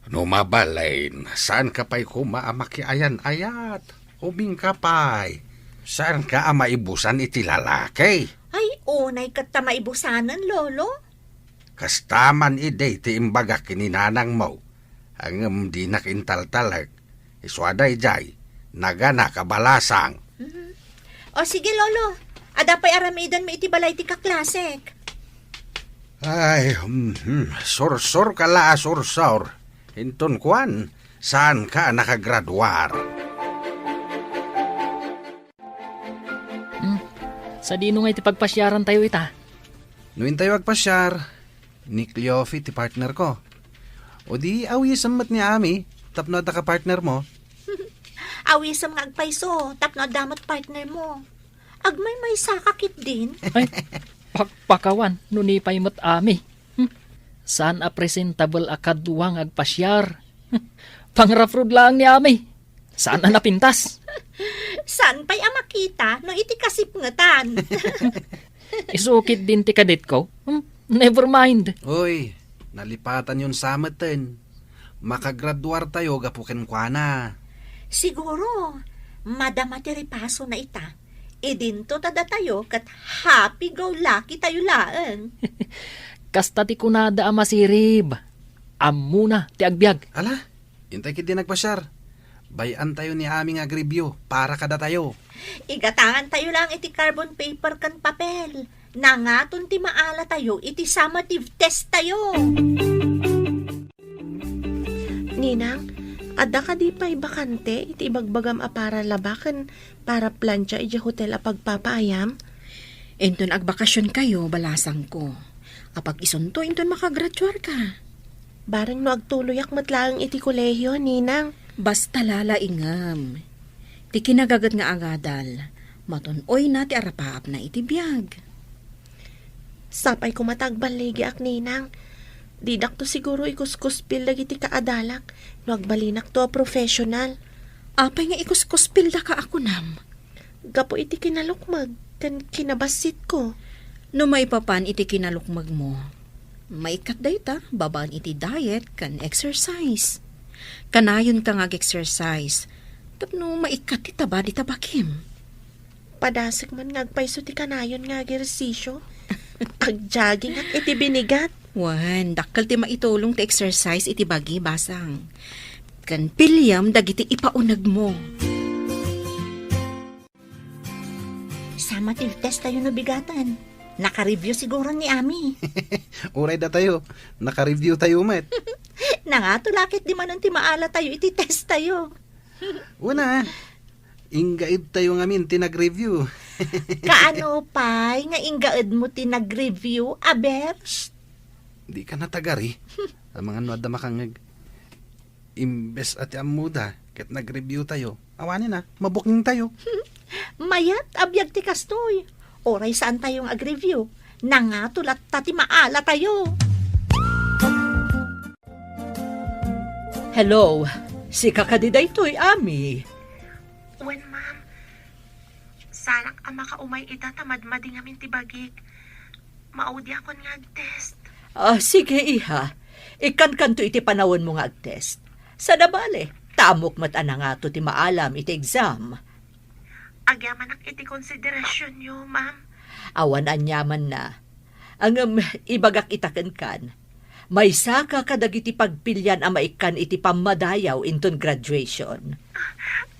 No mabalin, saanka pay koma a makiayan-ayat? Ubingka pay. Saanka a maibusan iti lalaki? Ay, unay ket ta maibusanen, Lolo. Kasta man idi ti imbagak ken ni nanangmo, ngem dinak intaltalek. Isu a daydiay, naganak a balasang. Mhm. O sige, Lolo. Adda pay aramidenmi iti balay ti kaklasek. Ay, mhm. Sursurka la a sursur. Inton kuan, saanka a nakagraduar? Hmm. Sadino ngay ti pagpasiarantayo ita? No intayo agpasiar, ni Cleofe ti partnerko. O di, awisem met ni Ami, tapno adda ka partnermo. Awisem nga agpayso, tapno adda met partnermo. Agmaymaysaka ketdin. Ay, pakpakawan, no ni pay met Ami. Hmm. Saan a presentable a kadua nga agpasiar. Pangraprod laeng ni Ami. Saan a napintas. Saan pay a makita no iti kasipngetan? Isu ketdin ti kadetko. Hmm? Never mind. Uy, nalipatanyon sa meten. Makagraduar tayo gapu kenkuana. Siguro, madama ti ripasona ita. Idinto ta datayo ket happy-go-lucky tayo laeng. Kasta ti kunada a masirib. Ammona ti agbiag. Ala, intay ketdi nagpasiar. Bay-antayo ni Ami nga agreview para kadatayo. Igatangantayo lang iti carbon paper ken papel. Nangaton ti maalatayo iti summative test tayo. Ninang, adda kadi pay bakante iti ibagbagam a para laba ken para plancha idiay hotel a pagpapaayam? Inton agbakasionkayo, balasangko. Apag-isunto inton makagraduarka. Bareng no agtuloyak met laeng iti kolehio, Ninang. Basta lalaingem. Ti kinagaget nga agadal, matun-oyna ti arapaapna iti biag. Sapay koma ta agballigiak, Ninang. Didakto siguro ikuskuspil dagiti kaadalak no agbalinakto a professional. Apay nga ikuskuspildaka a kunam? Gapu iti kinalukmeg ken kinabassitko. No maipapan iti kinalukmegmo, maikkat dayta babaen iti diet ken exercise. Kanayonka nga ag-exercise tapno maikkat ti taba dita bagim. Padasek man nga agpayso ti kanayon nga agersisio. Agjoggingak iti binigat. Wen, dakkel ti maitulong ti exercise iti bagi, basang. Ken piliam dagiti ipaunegmo. Summative test tayo no bigaten. Naka-review siguro ni Ami. Uray datayo, naka-review tayo met. Nangato la ketdi manen ti maala tayo iti test tayo. Una, inggaid tayo ngamin ti nag-review. Kaano pay nga inggaedmo ti nag-review, aber? Shh! Dika natagari. Amangan no adda makangngeg. Imbes a ti ammoda ket nag-review tayo, awanen a, mabuking tayo. Mayat a biag ti kastoy. Uray saan tayo nga ag-review, nangato latta ti maala tayo. Hello, sika kadi daytoy, Ami? Wen, ma'am. Saanak a makaumay ita ta madmadi ngamin ti bagik. Maudiakon nga agtest. Ah, sige, iha. Ikkankanto iti panawenmo nga agtest. Saan a bale, ta ammok met a nangato ti maalam iti exam. Agyamanak iti konsiderasionyo, ma'am. Awan aniamanna. Ngem ibagak ita kenkan, maysaka kadagiti pagpilian a maikkan iti pammadayaw inton graduation.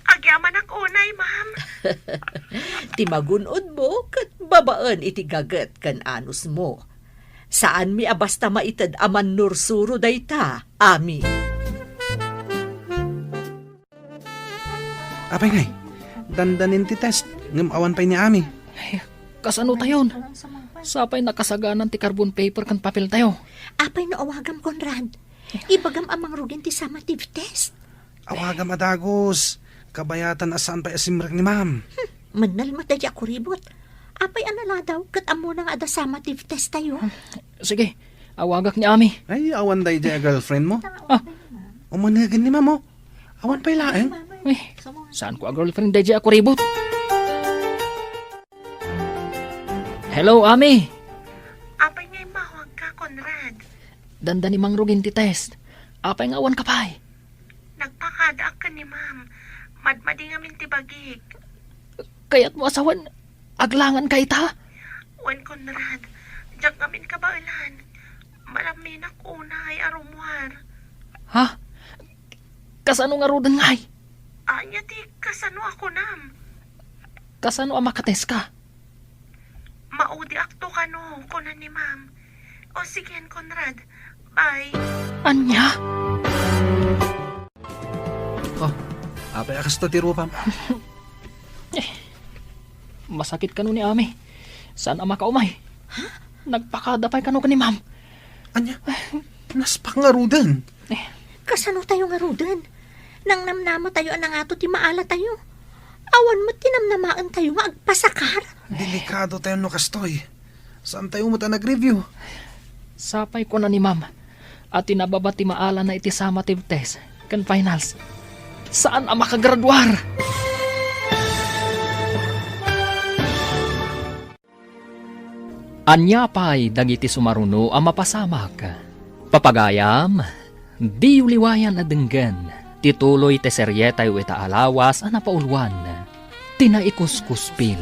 Agyamanak unay, ma'am. Ti magun-odmo ket babaen iti gaget ken anusmo. Saanmi a basta maited a mannursuro dayta, Ami. Apay ngay, dandanin ti test, ngem awan pay ni Ami. Ay, kasano tayon? Sapay nakasaganan ti carbon paper ken papel tayo. Apay no awagam, Conrad? Ibagam a mangrugin ti summative test. Awagam a dagus. Kabayatan a saan pay a simrek ni ma'am. Hmm, mennel met daydi a kuribot. Apay a naladaw ket ammona nga adda summative test tayo? Sige, awagak ni Ami. Ay, awan daydi a girlfriend mo? Ah. Umanegen ni ma'am, oh. Awan pay laeng. Eh, saan ko a girlfriend daydi a kuribot? Hello, Ami. Apay nga immawagka, Conrad? Dandani mangrugin ti test. Apay nga awan ka pay? Nagpakadaak ken ni ma'am. Madmadi ngamin ti bagik. Kayatmo a sawen, aglangan ka ita? Wen, Conrad, diak ngamin kabaelan. Malamminak unay a rummuar. Ha? Kasano ngaruden ngay? Ania ti kasano a kunam? Kasano a makatest ka? Maudiakto kano, kuna ni ma'am. O sigen, Conrad. Bye. Ania? Oh, apay a kasta ti rupam? Eh, masakit kano ni Ami. Saan a makaumay? Nagpakada pay kano ken ni ma'am. Ania? Naspak ngaruden. Eh. Kasano tayo ngaruden? Nangnamnama tayo a nangato ti maala tayo. Awan met ti namnamaen tayo nga agpasakar. Delikado tayo no kastoy. Saan tayo met a nag-review? Sapay kuna ni ma'am, a ti nababa ti maalana iti summative test ken finals, saan a makagraduar. Ania pay dagiti sumaruno a mapasamak? Papagayam, diyo liwayan a denggen ti tuloy ti serietayo ita a lawas a napauluan, Ti Naikuskuspil.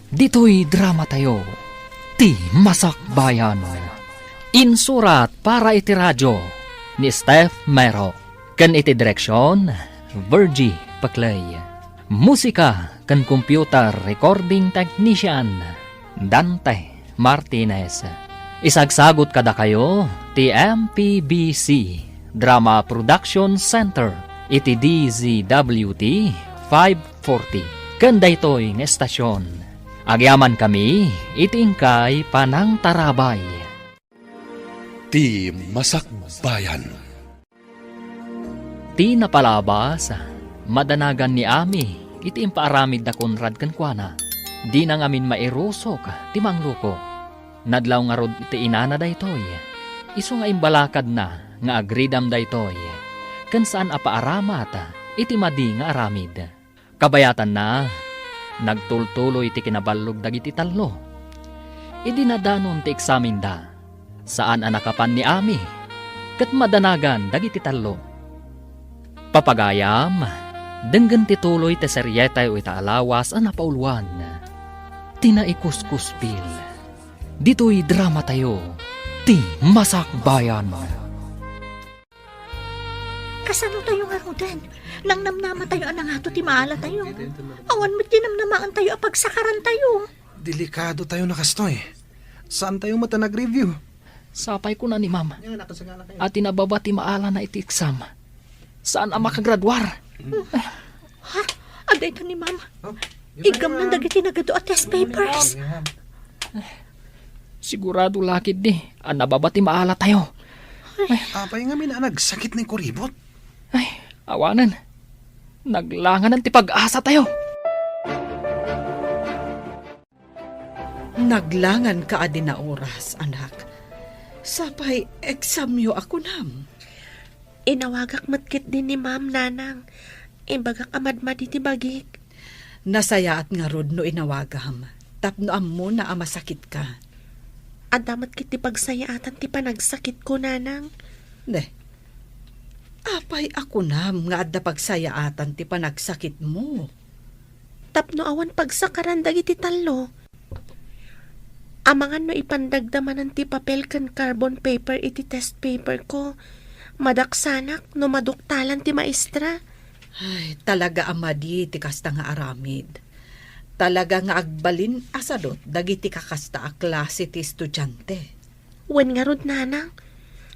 Ditoy dramatayo, Ti Masakbayan. Insurat para iti radyo ni Steph Mero. Ken iti direksyon, Virgie Paclay. Musika ken computer recording technician, Dante Martinez. Isagsagut kadakayo ti M P B C Drama Production Center iti D Z W T five forty. Ken daytoy nga estasyon, agyamankami iti inkay panangtarabay. Ti Masakbayan. Ti napalabas, madanagan ni Ami iti impaaramid da Conrad kenkuana. Dina ngamin mairusok ti mangluko. Nadlaw ngarud ti inana daytoy, isu nga imbalakadna nga agridam daytoy, ken saan a paaramat iti madi nga aramid. Kabayatanna, nagtultuloy ti kinaballog dagiti tallo. Idi nadanon ti eksamenda, saan a nakapan ni Ami ket madanagan dagiti tallo. Papagayam, denggen ti tuloy ti serietayo ita a lawas a napauluan, ti Naikuskuspil. Ditoy dramatayo, ti Masakbayan. Kasano tayo ngaruden? Nangnamnama tayo a nangato ti maala tayo. Awan met ti namnamaen tayo a pagsakaran tayo. Delikado tayo na kastoy. Saan tayo met a nag-review? Sapay kuna ni Ma'am a ti nababa ti maalana iti exam, saan a makagraduar. Ha? Adda ito ni Ma'am. Oh, igamnan dagiti nagadu a test papers. Sigurado la ketdi a nababa ti maala tayo. Apay ngamin a nagsakit ni Kuribot? Ay, awanen. Naglanganan ti pag-asa tayo. Naglangan ka a di naoras, anak. Sapay examyo a kunam. Inawagak met ketdi ni Ma'am, Nanang. Imbagak a madmadi ti bagik. Nasayaat ngarud no inawagam, tapno ammona a masakit ka. Adda met ketdi pagsayaatan ti panagsakitko, Nanang. Ne, apay a kunam nga adda pagsayaatan ti panagsakitmo? Tapno awan pagsakaran dagiti tallo. Amangan no ipandagda manen ti papel ken carbon paper iti test paper ko. Madaksanak no maduktalan ti maestra. Ay, talaga a madi ti kasta nga aramid. Talaga nga agbalin a sadut dagiti kakasta a klase ti estudiante. Wen ngarud, Nanang,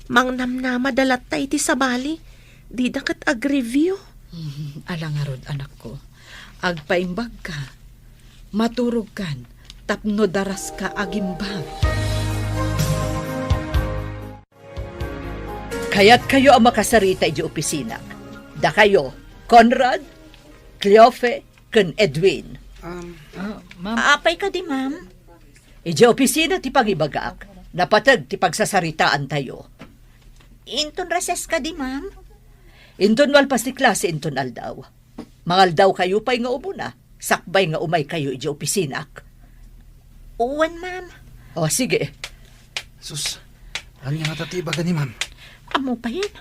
mangnamnamada latta iti sabali, dida ket ag-review. Hmm, ala ngarud, anakko. Agpaimbagka. Maturogkan tapno daraska agimbag. Kayatkayo a makasarita idiay opisina. Dakayo, Conrad, Cleofe, ken Edwin. Um, Ah, ma'am. Apay kadi, ma'am? Idiay opisina ti pangibagak, napateg ti pagsasaritaantayo. Inton recess kadi, ma'am? Inton malpas ti klase inton aldaw. Mangaldawkayo pay nga umuna, sakbay nga umaykayo idiay opisinak. Wen, ma'am. O, sige. Sus, ania ngata ti ibaga ni ma'am? Ammo payen,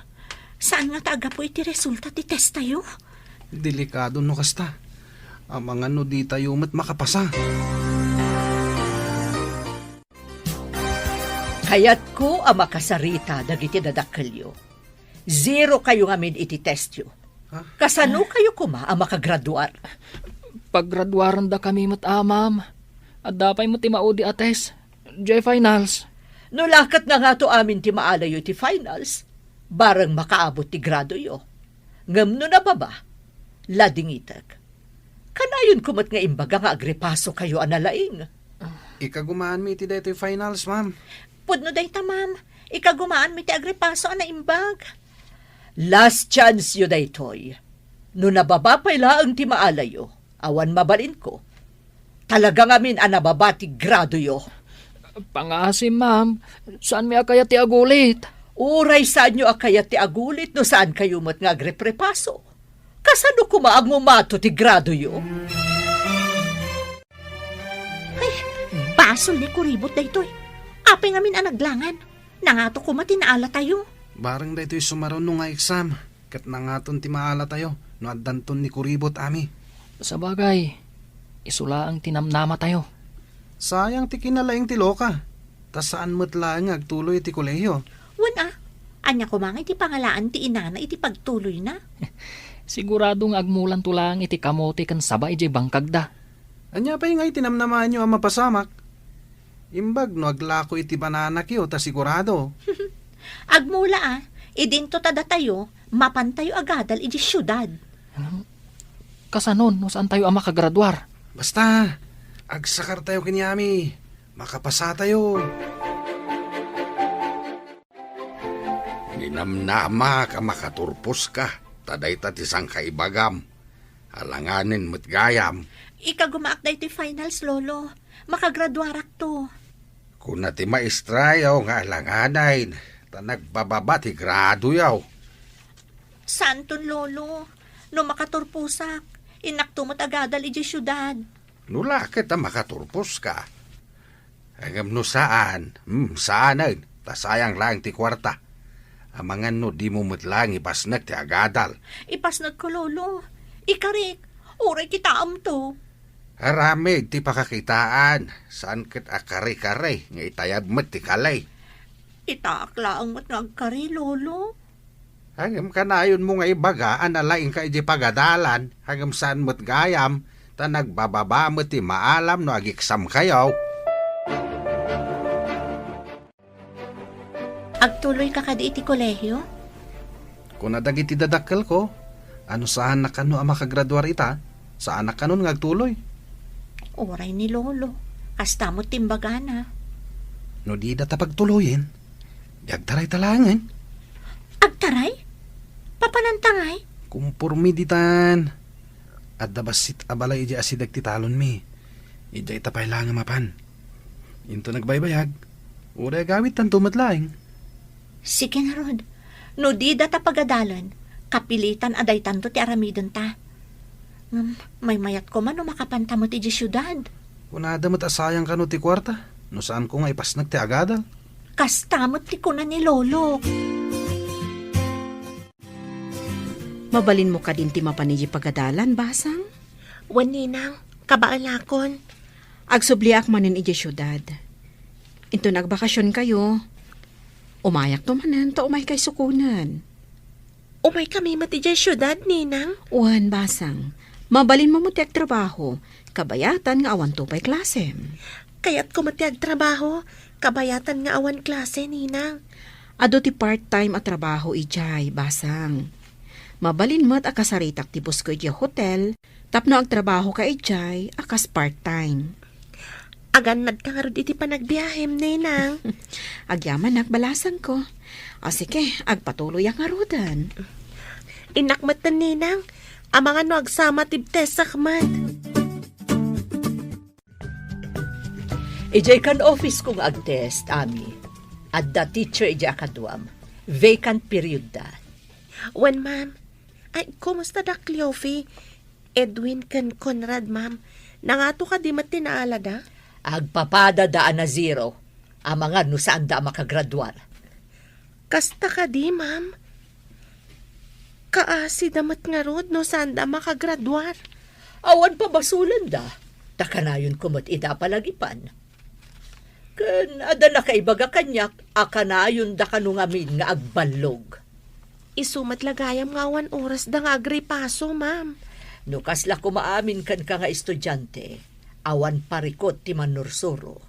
saan ngata a gapu iti resulta ti testayo? Delikado no kasta. Amangan no ditayo met makapasa. Kayatko a makasarita dagiti dadakkelyo. Zero kayo ngamin iti testyo. Ha? Kasano kayo koma a makagraduar? Paggraduarendakami met, a, ma'am. Adda pay met ti maudi a test, diay finals. No la ket nangato amin ti maalayo iti finals, bareng makaabot ti gradoyo. Ngem no nababa, ladingitek. Kanayonko met nga imbaga nga agrepasokayo a nalaing. Ikagumaanmi iti daytoy finals, ma'am. Pudno dayta, ma'am. Ikagumaanmi ti agrepaso a naimbag. Last chance yo daytoy. No nababa pay laeng ti maalayo, awan mabalinko. Talaga ngamin a nababa ti gradoyo. Pangaasim, ma'am. Saanmi a kayat ti agulit. Uray saanyo a kayat ti agulit no saan kayo met nga agreprepaso. Kasano koma a ngumato ti gradoyo? Ay, basol ni Kuribot daytoy. Apay ngamin a naglangan. Nangato koma ti naalatayo. Bareng daytoy sumaruno nga exam, ket nangaton ti maalatayo no addanton ni Kuribot, Ami. Sabagay, isu laeng ti namnamatayo. Sayang ti kinalaing ti loka. Ta saan met laeng nga agtuloy iti kolehio. Wen a, ania koma nga iti pangalaan ti inana iti pagtuloyna? Sigurado nga agmulanto laeng iti kamote ken saba idiay bangkagda. Ania pay nga iti namnamaanyo a mapasamak? Imbag no aglako iti bananakyo ta sigurado. Agmula a, idinto ta datayo, mapantayo agadal idiay siudad. Kasanon no saantayo a makagraduar? Basta, agsakartayo ken Yami. Makapasatayo. Ninamnamak a makaturposka, ta dayta ti sangkaibagam. Alanganen met gayam. Ikagumaak daytoy finals, Lolo. Makagraduarakto. Kuna ti maestrayo nga alanganen, ta nagbababa ti gradoyo. Santon, Lolo. No makaturposak, innakto met agadal idiay siudad. No la ket a makaturposka. Ngem no saan, hmm, saanen, ta sayang laeng ti kuarta. Amangan no dimo met laeng ipasnek ti agadal. Ipasnekko, Lolo. Ikarik, uray kitaemto. Aramid ti pakakitaan, saan ket a kare-kare nga itayab met ti kali. Itaak laeng met nga agkari, Lolo. Ngem kanayonmo nga ibaga a nalaingka idiay pagadalan, ngem saan met gayam, ta nagbababa met ti maalam no ageksamkayo. Agtuloyka kadi iti kolehio? Kuna dagiti dadakkelko, a no saanak kano a makagraduar ita, saanak kanon nga agtuloy. Uray ni Lolo, kasta met ti imbagana. No dida ta pagtuloyen, di agtarayta laengen. Agtaray? Papananta ngay? Kumpormi ditan. Adda bassit a balay idiay asideg ti talonmi. Idiayta pay laeng a mapan. Inton agbaybayag, uray agawidtanto met laeng. Sige ngarud, no dida ta pagadalen, kapilitan a daytanto ti aramidenta. Ngem, maymayat koma no makapanta met idiay siudad. Kunada met a sayang kano ti kuarta, no saanko nga ipasnek ti agadal. Kasta met ti kuna ni Lolo. Mabalinmo kadin ti mapan idiay pagadalan, Basang? Wen, Ninang, kabaelakon. Agsubliak manen idiay siudad. Inton agbakasionkayo, umayakto manen ta umaykay sukonen. Umaykami met idiay siudad, Ninang? Wen, Basang. Mabalinmo met ti agtrabaho, kabayatan nga awanto pay klasem. Kayatko met ti agtrabaho, kabayatan nga awan klase, Ninang. Adu ti part-time a trabaho idiay, Basang. Mabalin met a kasaritak ti busko idiay hotel, tapno agtrabahoka idiay a kas part-time. Agannadka ngarud iti panagbiahem, Ninang. Agyamanak, balasangko. A, sige, agpatuloyak ngaruden. Innak metten, Ninang. Amangan no agsama ti test sakman. Idiay kan office ko nga agtest, Ami. Adda teacher idiay a kaduam. Vacant period da. Wen, ma'am. Ay, kumusta da Cleofe? Edwin ken Conrad, ma'am. Nangato kadi met ti naalada? Agpapada da a na zero. Amangan no saan da a makagraduar. Kasta kadi, ma'am? Kaasi da met ngarud no saan da a makagraduar. Awan pabasolen da. Ta kanayon ko met ida a palagipan. Ken adda nakaibaga kaniak a kanayon da kano ngamin nga agballog. Isu met la gayam nga awan oras da nga agripaso, ma'am. No kasla koma amin kenka nga estudiante, awan parikut ti mannursuro.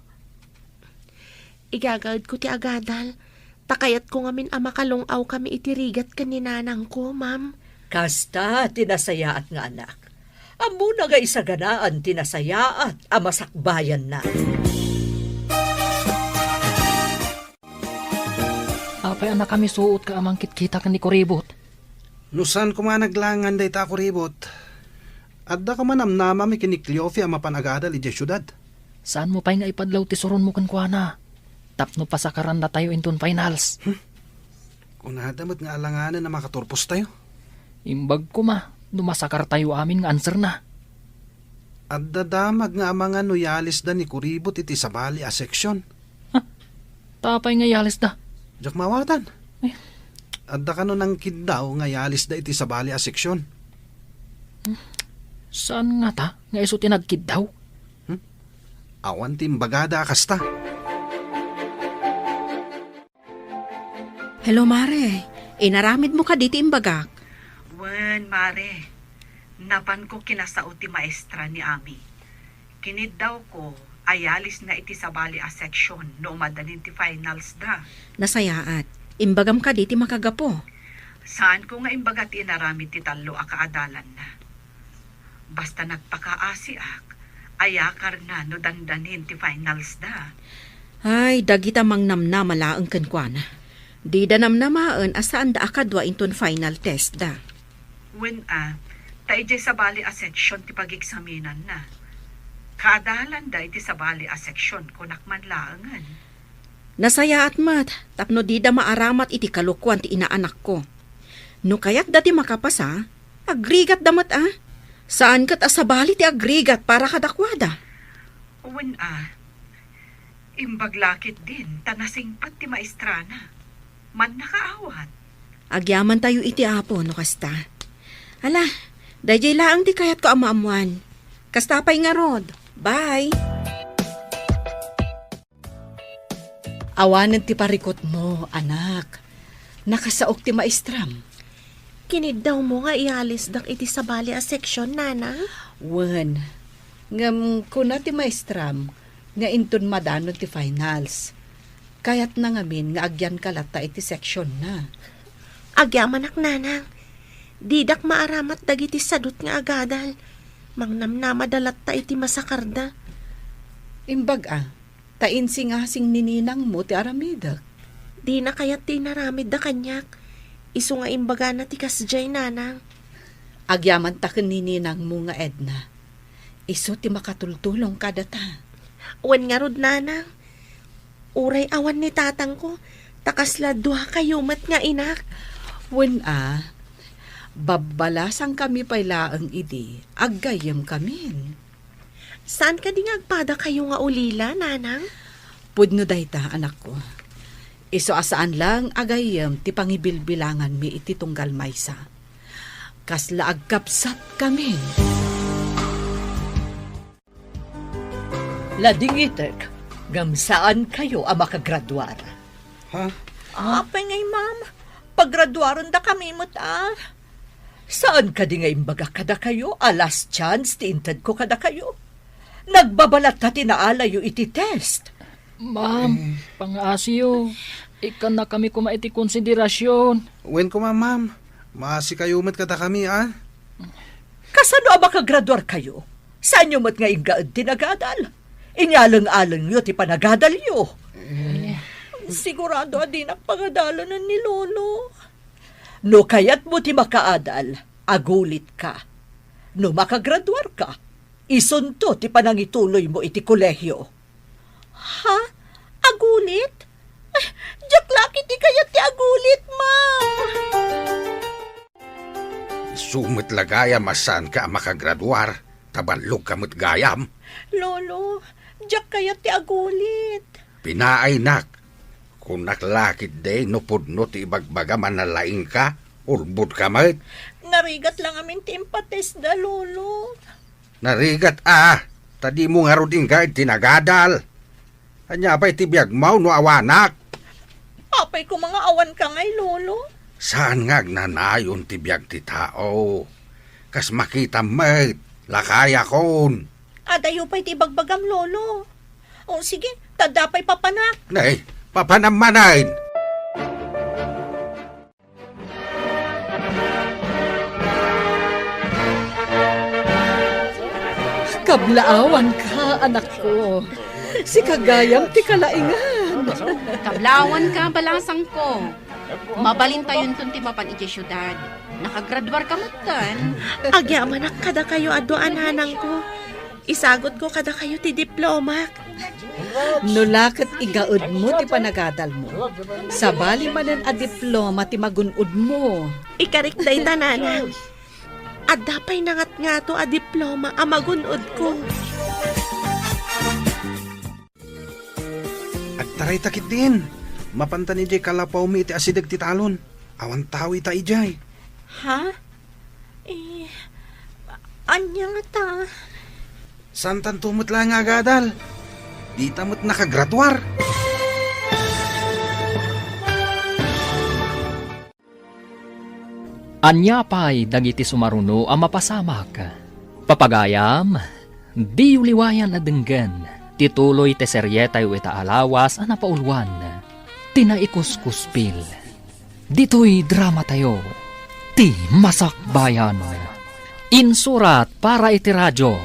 Igagaedko ti agadal, ta kayatko ngamin a makalung-awkami iti rigat ken ni nanangko, ma'am. Kasta ti nasayaat nga anak. Ammona nga isaganaan ti nasayaat a masakbayanna. Apay a nakamisuot ka a mangkitkita ken ni Kuribot? No saan koma naglangan dayta a Kuribot, adda koma namnamami ken ni Cleofe a mapan agadal idiay siudad. Saanmo pay nga ipadlaw ti suronmo kenkuana tapno pasakarannatayo inton finals? Hmm? Kunada met nga alanganen a makaturpostayo. Imbag koma no masakartayo amin nga answerna. Adda damag nga amangan no yalisda ni Kuribot iti sabali a section. Ha? Apay nga yalisda? Diak maawatan. Ay. Adda kano nangkiddaw nga yalisda iti sabali a section. Saan ngata nga isu ti nagkiddaw? Hmm? Awan ti imbagada a kasta. Hello, Mare. Inaramidmo kadi ti imbagak? Wen, Mare. Napanko kinasao ti maestra ni Ami. Kiniddawko, ayalisna iti sabali a section no umadanin ti finals da. Nasayaat. Imbagam kadi ti makagapu? Saanko nga imbaga ti inaramid ti tallo a kaadalanna. Basta nagpakaasiak, ayakarna no dandanin ti finals da. Ay, dagita mangnamnama laeng kenkuana. Dida namnamaen a saanda a kadua inton final test da. Wen a, ta idiay sabali a section ti pageksaminanna. Kaadalanda iti sabali a section, kunak man laengen. Nasayaat met tapno dida maaramat iti kalokuan ti inaanakko. No kayatda ti makapasa, agrigatda met a. Saan ket a sabali ti agrigat para kadakuada. Wen a, imbag la ketdin ta nasingpet ti maestrana. Mannakaawat. Agyamantayo iti Apo no kasta. Ala, daydiay laeng ti kayatko a maammoan. Kasta pay ngarud. Bye! Awanen ti parikutmo, anak. Nakasaok ti maestram. Kiniddawmo nga ialisdak iti sabali a section, Nanang? Wen, ngem kuna ti maestram nga inton madanon ti finals, kayatna ngamin nga agyanka latta iti sectionna. Agyamanak, Nanang. Didak maaramat dagiti sadut nga agadal. Mangnamnamada latta iti masakarda. Imbag a, ta insingasing ni ninangmo ti aramidek. Dina kayat ti inaramidda kaniak. Isu nga imbagana ti kasdiay, Nanang. Agyamanta ken ni ninangmo nga Edna. Isu ti makatultulong kadata. Wen ngarud, Nanang. Uray awan ni tatangko, ta kasla duakayo met nga inak. Wen a, babbalasangkami pay laeng idi, aggayyemkamin. Saan kadi nga agpadakayo nga ulila, Nanang? Pudno dayta, anakko. Isu a saan laeng a gayyem ti pangibilbilanganmi iti tunggal maysa. Kasla agkabsatkamin. Ladingitek, ngem saankayo a makagraduar. Ha? Apay ngay, ma'am, pagraduarendakami met a. Saan kadi nga imbagak kadakayo a last chance ti intedko kadakayo? Nagbabalatta ti naalayo iti test. Ma'am, eh, pangaasiyo. Ikkannakami koma iti konsiderasyon. Wen koma, ma'am. Maasikayo met kadakami, a? Kasano a makagraduarkayo? Saanyo met nga inggaed ti nagadal? Inyaleng-alengyo ti panagadalyo. Eh. Sigurado a dinak pagadalanen ni Lolo. No kayatmo ti makaadal, agulitka. No makagraduarka, isunto ti panangituloymo iti kolehio. Ha? Agulit? Ay, diak la ketdi kayat ti agulit, ma'am. Isu met la gayam a saanka a makagraduar, ta ballogka met gayam. Lolo, diak kayat ti agulit. Pinaaynak, kunak la ketdi no pudno ti ibagbagam a nalaingka, ulbodka met. Narigat la ngamin ti impatestda, Lolo. Narigat a, ta dimo ngarud inggaed ti nagadal. Ania pay ti biagmo no awanak? Apay koma nga awanka ngay, Lolo? Saan nga agnanayon ti biag ti tao. Kas makitam met, lakayakon. Adayo pay ti ibagbagam, Lolo. O, sige, ta adda pay papanak. Nay, papanam manen. Kablaawanka, anakko. Sika gayam ti kalaingan. Kablaawanka, balasangko. Mabalintayonton ti mapan idiay siudad. Nakagraduarka metten. Agyamanak kadakayo a dua a nanangko. Isagutko kadakayo ti diplomak. No la ket igaedmo ti panagadalmo, sabali manen a diploma ti magun-odmo. Ikarik dayta, nanang. Adda pay nangatngato a diploma a magun-odko. Agtarayta ketdin. Mapantan idiay kalapawmi iti asideg ti talon. Awan tao ita idiay. Ha? Eh, ania ngata? Saantanto met la nga agadal. Dita met nakagraduar. Ania pay dagiti sumaruno a mapasamak? Papagayam, diyo liwayan a denggen ti tuloy ti serietayo ita a lawas a napauluan, ti Naikuskuspil. Ditoy dramatayo, ti Masakbayan. Insurat para iti radio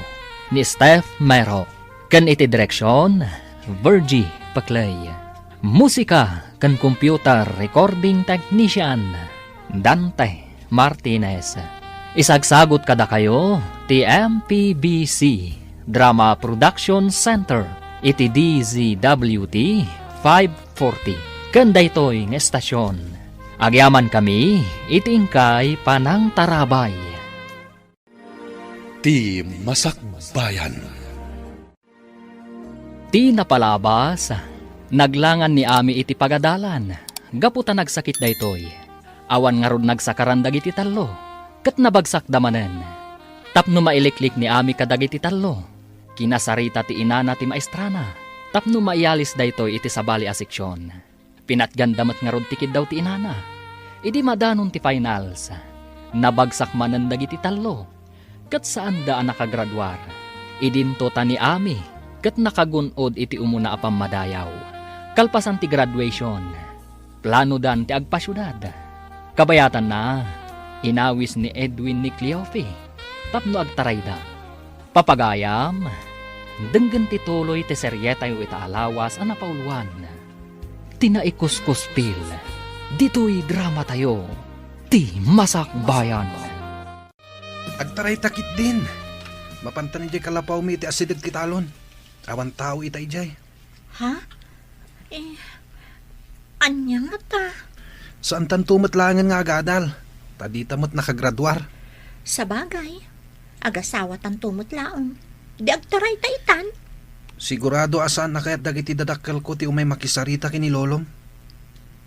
ni Steph Mero, ken iti direksion, Virgie Paclay. Musika ken computer recording technician, Dante Martinez. Isagsagut kadakayo ti M P B C Drama Production Center iti D Z W T five forty. Ken daytoy nga estasion, agyamankami iti inkay panangtarabay. Ti Masakbayan. Ti napalabas, naglangan ni Ami iti pagadalan, gapu ta nagsakit daytoy. Awan ngarud nagsakaran dagiti tallo, ket nabagsakda manen. Tapno mailiklik ni Ami kadagiti tallo, kinasarita ti inana ti maestrana, tapno maiyalis daytoy iti sabali a seksion. Pinatganda met ngarud ti kiddaw ti inana. Idi madanon ti finals, nabagsak manen dagiti tallo, ket saanda a nakagraduar. Idinto ta ni Ami ket nakagun-od iti umuna a pammadayaw. Kalpasan ti graduation, planodan ti agpasiudad. Kabayatanna, inawis ni Edwin ni Cleofe tapno agtarayda. Papagayam, denggen ti tuloy ti serietayo ita a lawas a napauluan, ti Naikuskuspil. Ditoy dramatayo, ti Masakbayan. Agtarayta ketdin. Mapantan idiay kalapawmi iti asideg ti talon. Awan tao ita idiay. Ha? Eh, ania ngata? Saantanto met laengen nga agadal, ta dita met nakagraduar. Sabagay, agasawatanto met laeng. Di agtarayta itan? Sigurado a saan a kayat dagiti dadakkelko ti umay makisarita ken ni lolom.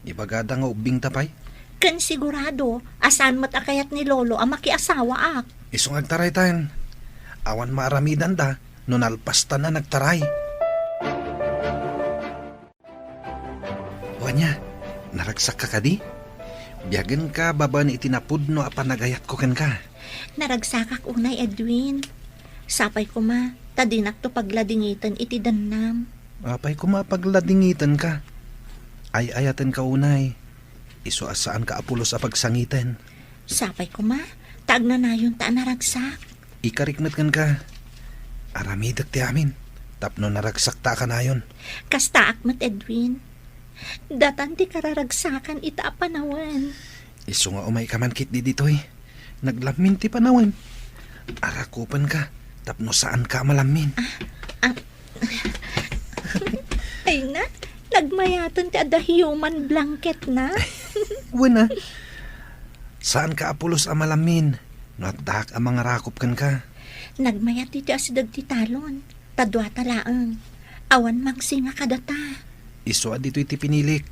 Ibagada nga ubbingta pay. Ken sigurado a saan met a kayat ni lolo a makiasawaak. Isu nga agtaraytan. Awan maaramidanda no nalpastan a nagtaray. O ania, naragsakka kadi? Biagenka babaen iti napudno a panagayatko kenka. Naragsakak unay, Edwin. Sapay koma ta dinakto pagladingiten iti dennam. Apay koma a pagladingitenka? Ay-ayatenka unay. Isu a saanka a pulos a pagsangiten. Sapay koma ta agnanayonta a naragsak. Ikarikmet kenka. Aramidek ti amin tapno naragsakta a kanayon. Kastaak met, Edwin. Datan ti kararagsakan ita a panawen. Isu nga umayka man ketdi ditoy. Naglammin ti panawen. Arakupenka tapno saanka a malammin. Ah, ah. Ay na, nagmayaten ti adda human blanket na. Wen a. Saanka a pulos a malammin no addaak a mangarakop kenka. Nagmayat ditoy asideg ti talon. Ta duata laeng. Awan mangsinga kadata. Isu a ditoy ti pinilik.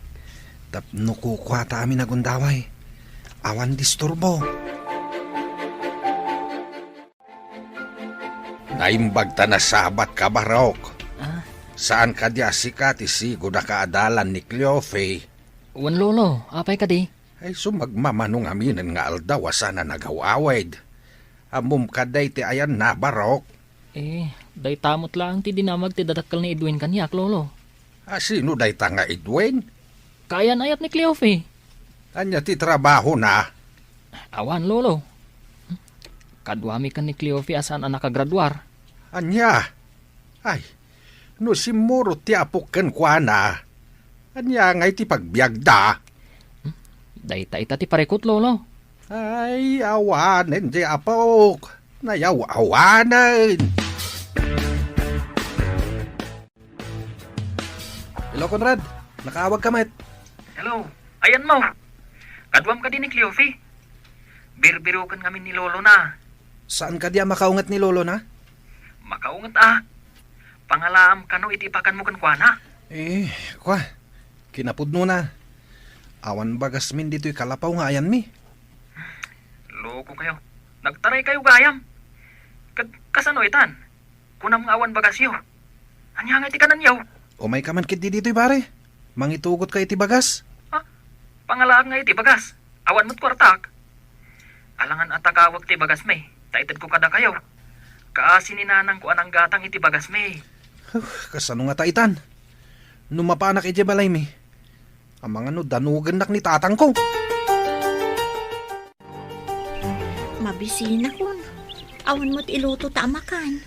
Tapno kukuata amin a gundaway. Awan disturbo. Naimbag ta nasabatka, Barok. Ah? Saan kadi a sika ti sigud a kaadalan ni Cleofe? Wen, Lolo, apay kadi? Ay, sumagmamano ngaminen nga aldaw a saan a nagaw-awid. Ammom kadi ti ayanna, Barok? Eh, dayta met laeng ti dinamag ti dadakkel ni Edwin kaniak, Lolo. A, sino dayta nga Edwin? Kaayan-ayat ni Cleofe. Ania ti trabahona? Awan, Lolo. Kaduami ken ni Cleofe a saan a nakagraduar. Ania? Ay, no simmurot ti apok kenkuana, ania ngay ti pagbiagda? Hmm? Dayta ita ti parikut, Lolo. Ay, awanen ti apok. Nayaw-awanen. Hello, Conrad. Nakaawag ka met. Hello. Ayanmo. Kaduam kadi ni Cleofe? Birbiroken ngamin ni lolo na. Saan kadi a makaunget ni lolo na? Makaunget a. Pangalaam kano iti ipakanmo kenkuana. Eh, kua. Kinapudno na. Awan bagasmin ditoy kalapaw nga ayanmi. Loko kayo. Nagtaray kayo gayam. Ket kasano itan? Kunam nga awan bagasyo. Ania nga iti kananyo? Umayka man ketdi ditoy, pare. Mangitugotka iti bagas. Ha? Pangalaak nga iti bagas. Awan met kuartak. Alangan a tagawek ti bagasmi, ta itedko kadakayo. Kaasi ni nanangko a nanggatang iti bagasmi. Huh, kasano ngata itan? No mapanak idiay balaymi, amangan no danugennak ni tatangko. Mabisinakon. Awan met ilutota a makan.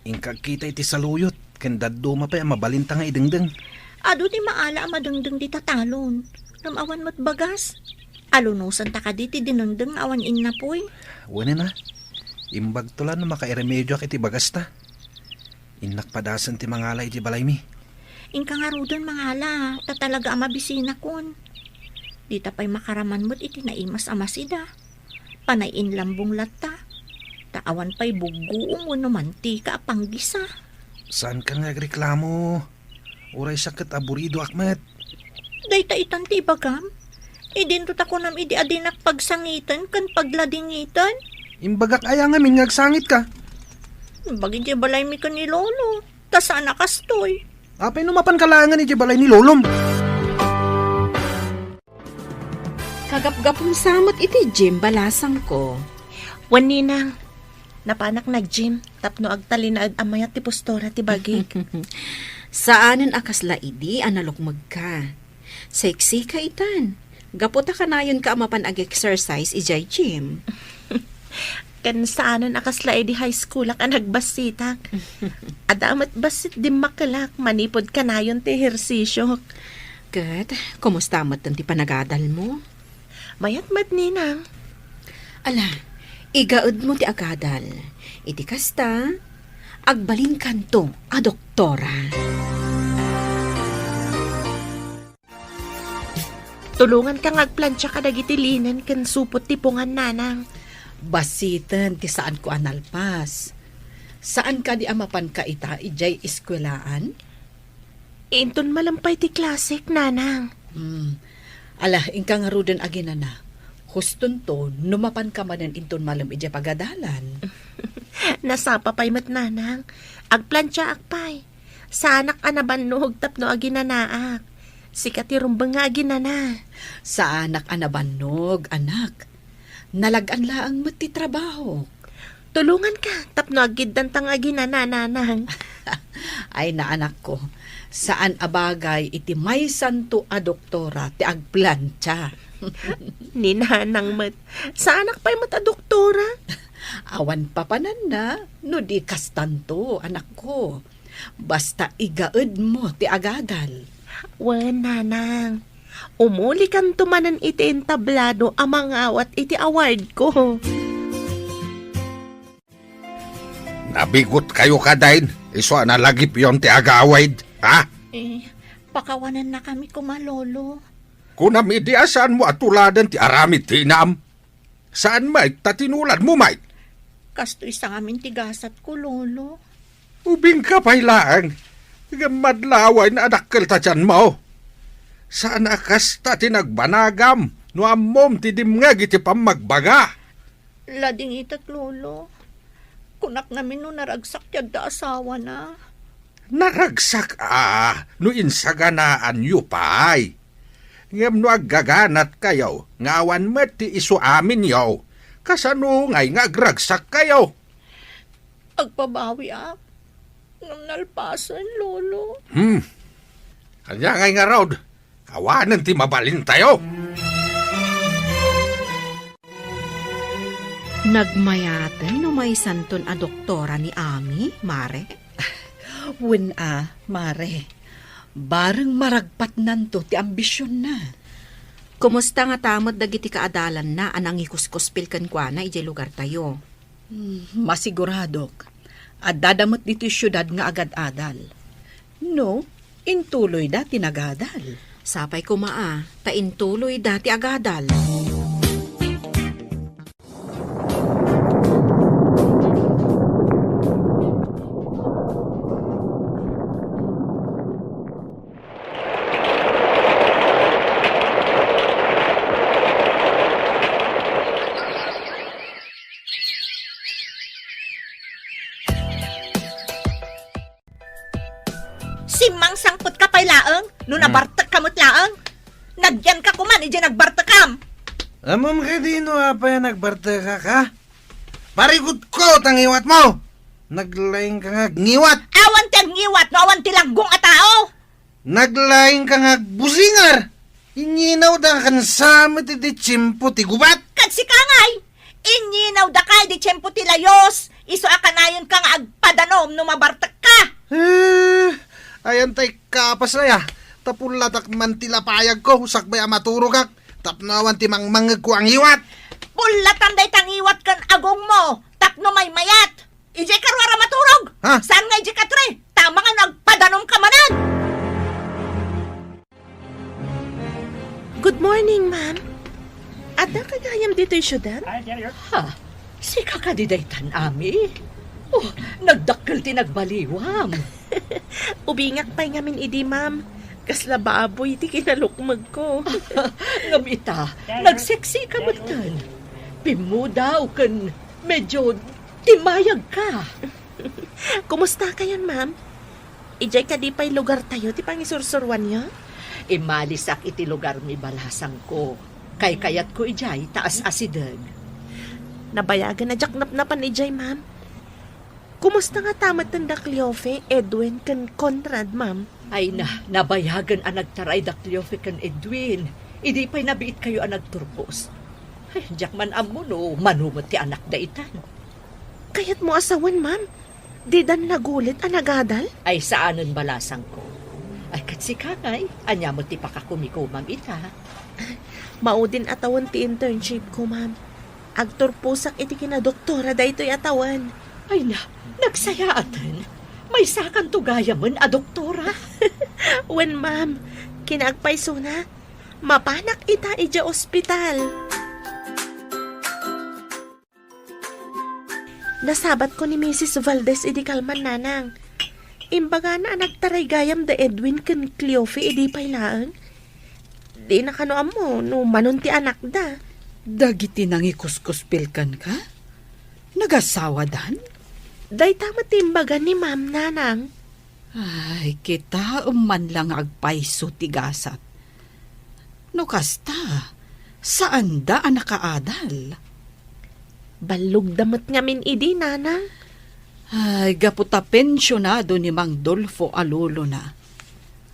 Inka agkita iti saluyot, ken dadduma pay a mabalinta nga idengdeng. Adu ti maala a madengdeng dita talon. Ngem awan met bagas. Alunusanta kadi ti dinengdeng nga awan innapuy? Wen a. Imbagto la no makairemedioak iti bagasta. Innak padasen ti mangala iti balaymi. Inka ngaruden mangala, ta talaga a mabisinakon. Dita pay makaraman met iti naimas a masida. Panay inlambong latta. Ta awan pay buggoom wenno mantika a panggisa. Saanka nga agreklamo. Uray sa ket aburidoak met. Dayta itan ti ibagam? Idinto ta kunam idi a dinak pagsangiten ken pagladingiten? Imbagak aya ngamin nga agsangitka? Imbag idiay balaymi ken ni Lolo. Ta saan a kastoy. Apay no mapanka laengen idiay balay ni Lolom? Kagapgapum sa met iti gym, balasangko. Wen, Ninang. Napanak nag-gym tapno agtalinaed a mayat ti postura ti bagik. Saanen a kasla idi a nalukmegka. Sexy ka itan. Gapu ta kanayonka a mapan ag-exercise idiay gym. Ken saanen a kasla idi high schoolak a nagbassitak. Adda met bassit dimmakelak manipud kanayon ti ehersisiok. Ket, kumusta met ti panagadalmo? Mayat met, Ninang. Ala, igaedmo ti agadal. Iti kasta, agbalinkanto a doktora. Tulonganka nga agplancha kadagiti linen ken supot ti pungan, Nanang. Basiten ti saanko a nalpas. Saan kadi a mapanka ita idiay eskuelaan? Inton malem pay ti klasek, Nanang. Hmm. Ala, inka ngaruden aginana. Hustonto, no mapanka manen inton malem idiay pagadalan. Nasapa pay met, Nanang. Agplanchaak pay. Saanak a nabannog tapno aginanaak. Sika ti rumbeng nga aginana. Saanak a nabannog, anak. Nalag-an laeng met ti trabahok. Tulonganka tapno aggiddanta nga aginana, Nanang. Ay, naanakko, saan a bagay iti maysanto a doktora ti agplancha. Ni Nanang met, saanak pay met a doktora. Awan papananna no di kastanto, anakko. Basta igaedmo ti agadal. Wen, Nanang. Umulikanto manen iti entablado a mangawat iti awardko. Nabigotkayo kadi, isu a nalagipyon ti agawid, ha? Eh, pakawanannakami koma, Lolo. Kunam idi a saanmo a tuladen ti aramid ti inam. Saan met ta tinuladmo met? Kastoy sa ngamin ti gasatko, Lolo. Ubingka pay laeng, ngem madlawen a dakkel ta tianmo. Saan a kasta ti nagbanagam no ammom ti dimngeg iti pammagbaga. Ladingitek, Lolo. Kunak ngamin no naragsak ti adda asawana. Naragsak a no insaganaanyo pay. Ngem no aggaganatkayo nga awan met ti isuaminyo, kasano ngay nga agragsakkayo? Agbabawiak, ngem nalpasen, Lolo. Hmm. Ania ngay ngarud? Awanen ti mabalintayo. Nagmayaten no maysanton a doktora ni Ami, Mare? Wen a, Mare. Bareng maragpatnanto ti ambisionna. Kumusta ngata met dagiti kaadalanna a nangikuskuspil kenkuana idiay lugartayo? Hmm, masiguradok. Addada met ditoy siudad nga agad-adal. No, intuloyda ti nagadal. Sapay koma a, ta intuloyda ti agadal. Immangsangpet ka pay laeng no Hmm. nabartek ka met laeng. Nagyan ka kuman idiay nagbartekam. Ammom kadi no apay a nagbartekak, ha? Parigutko ta ngiwatmo! Naglaing ka nga agngiwat! Awan ti agngiwat no awan ti laggong a tao! Naglaing ka nga agbusingar! Inyinaw da kan sa met iti tiempo ti gubat! Kad sika ngay, inyinaw da kay di tiempo ti layos, isu a kanayon ka nga agpadanom no mabartek ka! Eh, ayan tay kapas aya, ta pullatak man ti lapayagko, sakbay a maturogak, tapno awan ti mangmangngegko a ngiwat! Pullatan dayta ngiwat ken agongmo, tapno maymayat! Idiay karuara maturog! Ha? Saan nga idiay katre? Tama nga no agpadanom ka manen! Good morning, ma'am. Adda ka gayam ditoy siudad? Ha? Sika kadi daytan, Ami? Oh, nagdakkel ti nagbaliwam. Ubingak pay ngamin idi, ma'am. Kasla baboy ti kinalukmegko. Ngem ita, nagseksi ka metten. Pimmudaw ken medyo timmayag ka. Kumusta kayon, ma'am? Idiay kadi pay lugartayo ti pangisursuruanyo? Immalisak iti lugarmi, balasangko. Kaykayatko idiay ta as-asideg. Nabayagen a diak napnapan idiay, ma'am. Kumusta ngata metten da Cleofe, Edwin, ken Conrad, ma'am? Ay na, nabayagen a nagtaray da Cleofe ken Edwin. Idi pay nabiitkayo a nagturpos. Ay, diak man ammo no mano met ti anakda itan. Kayatmo a sawen, ma'am? Didan nagulit a nagadal? Ay, saanen, balasangko. Ay, ket sika ngay, ania met ti pakakumikomam ita? Maudin a tawen ti internship ko, ma'am. Agturposak iti kinadoktora daytoy a tawen. Ay na, nagsayaaten. Maysakanto gayamen a doktora. Wen, ma'am. Kinaagpaysona, mapanak ita idiay ospital. Nasabatko ni Misis Valdez idi kalman, nanang. Imbagana a nagtaray gayam da Edwin ken Cleofe idi pay laeng. Dina kano ammo no manon ti anakda. Dagiti nangikuskuspil kenka? Nagasawadan? Dayta met ti imbaga ni Ma'am, nanang. Ay, kitaem man la nga agpayso ti gasat. No kasta, saanda a nakaadal. Ballogda met ngamin idi, nanang. Ay, gapu ta pensionado ni Mang Dolfo a lolona.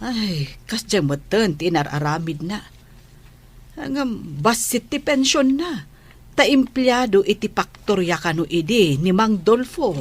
Ay, kasdiay metten ti inar-aramidna. Ngem bassit ti pensionna, ta empleado iti paktoria kano idi ni Mang Dolfo.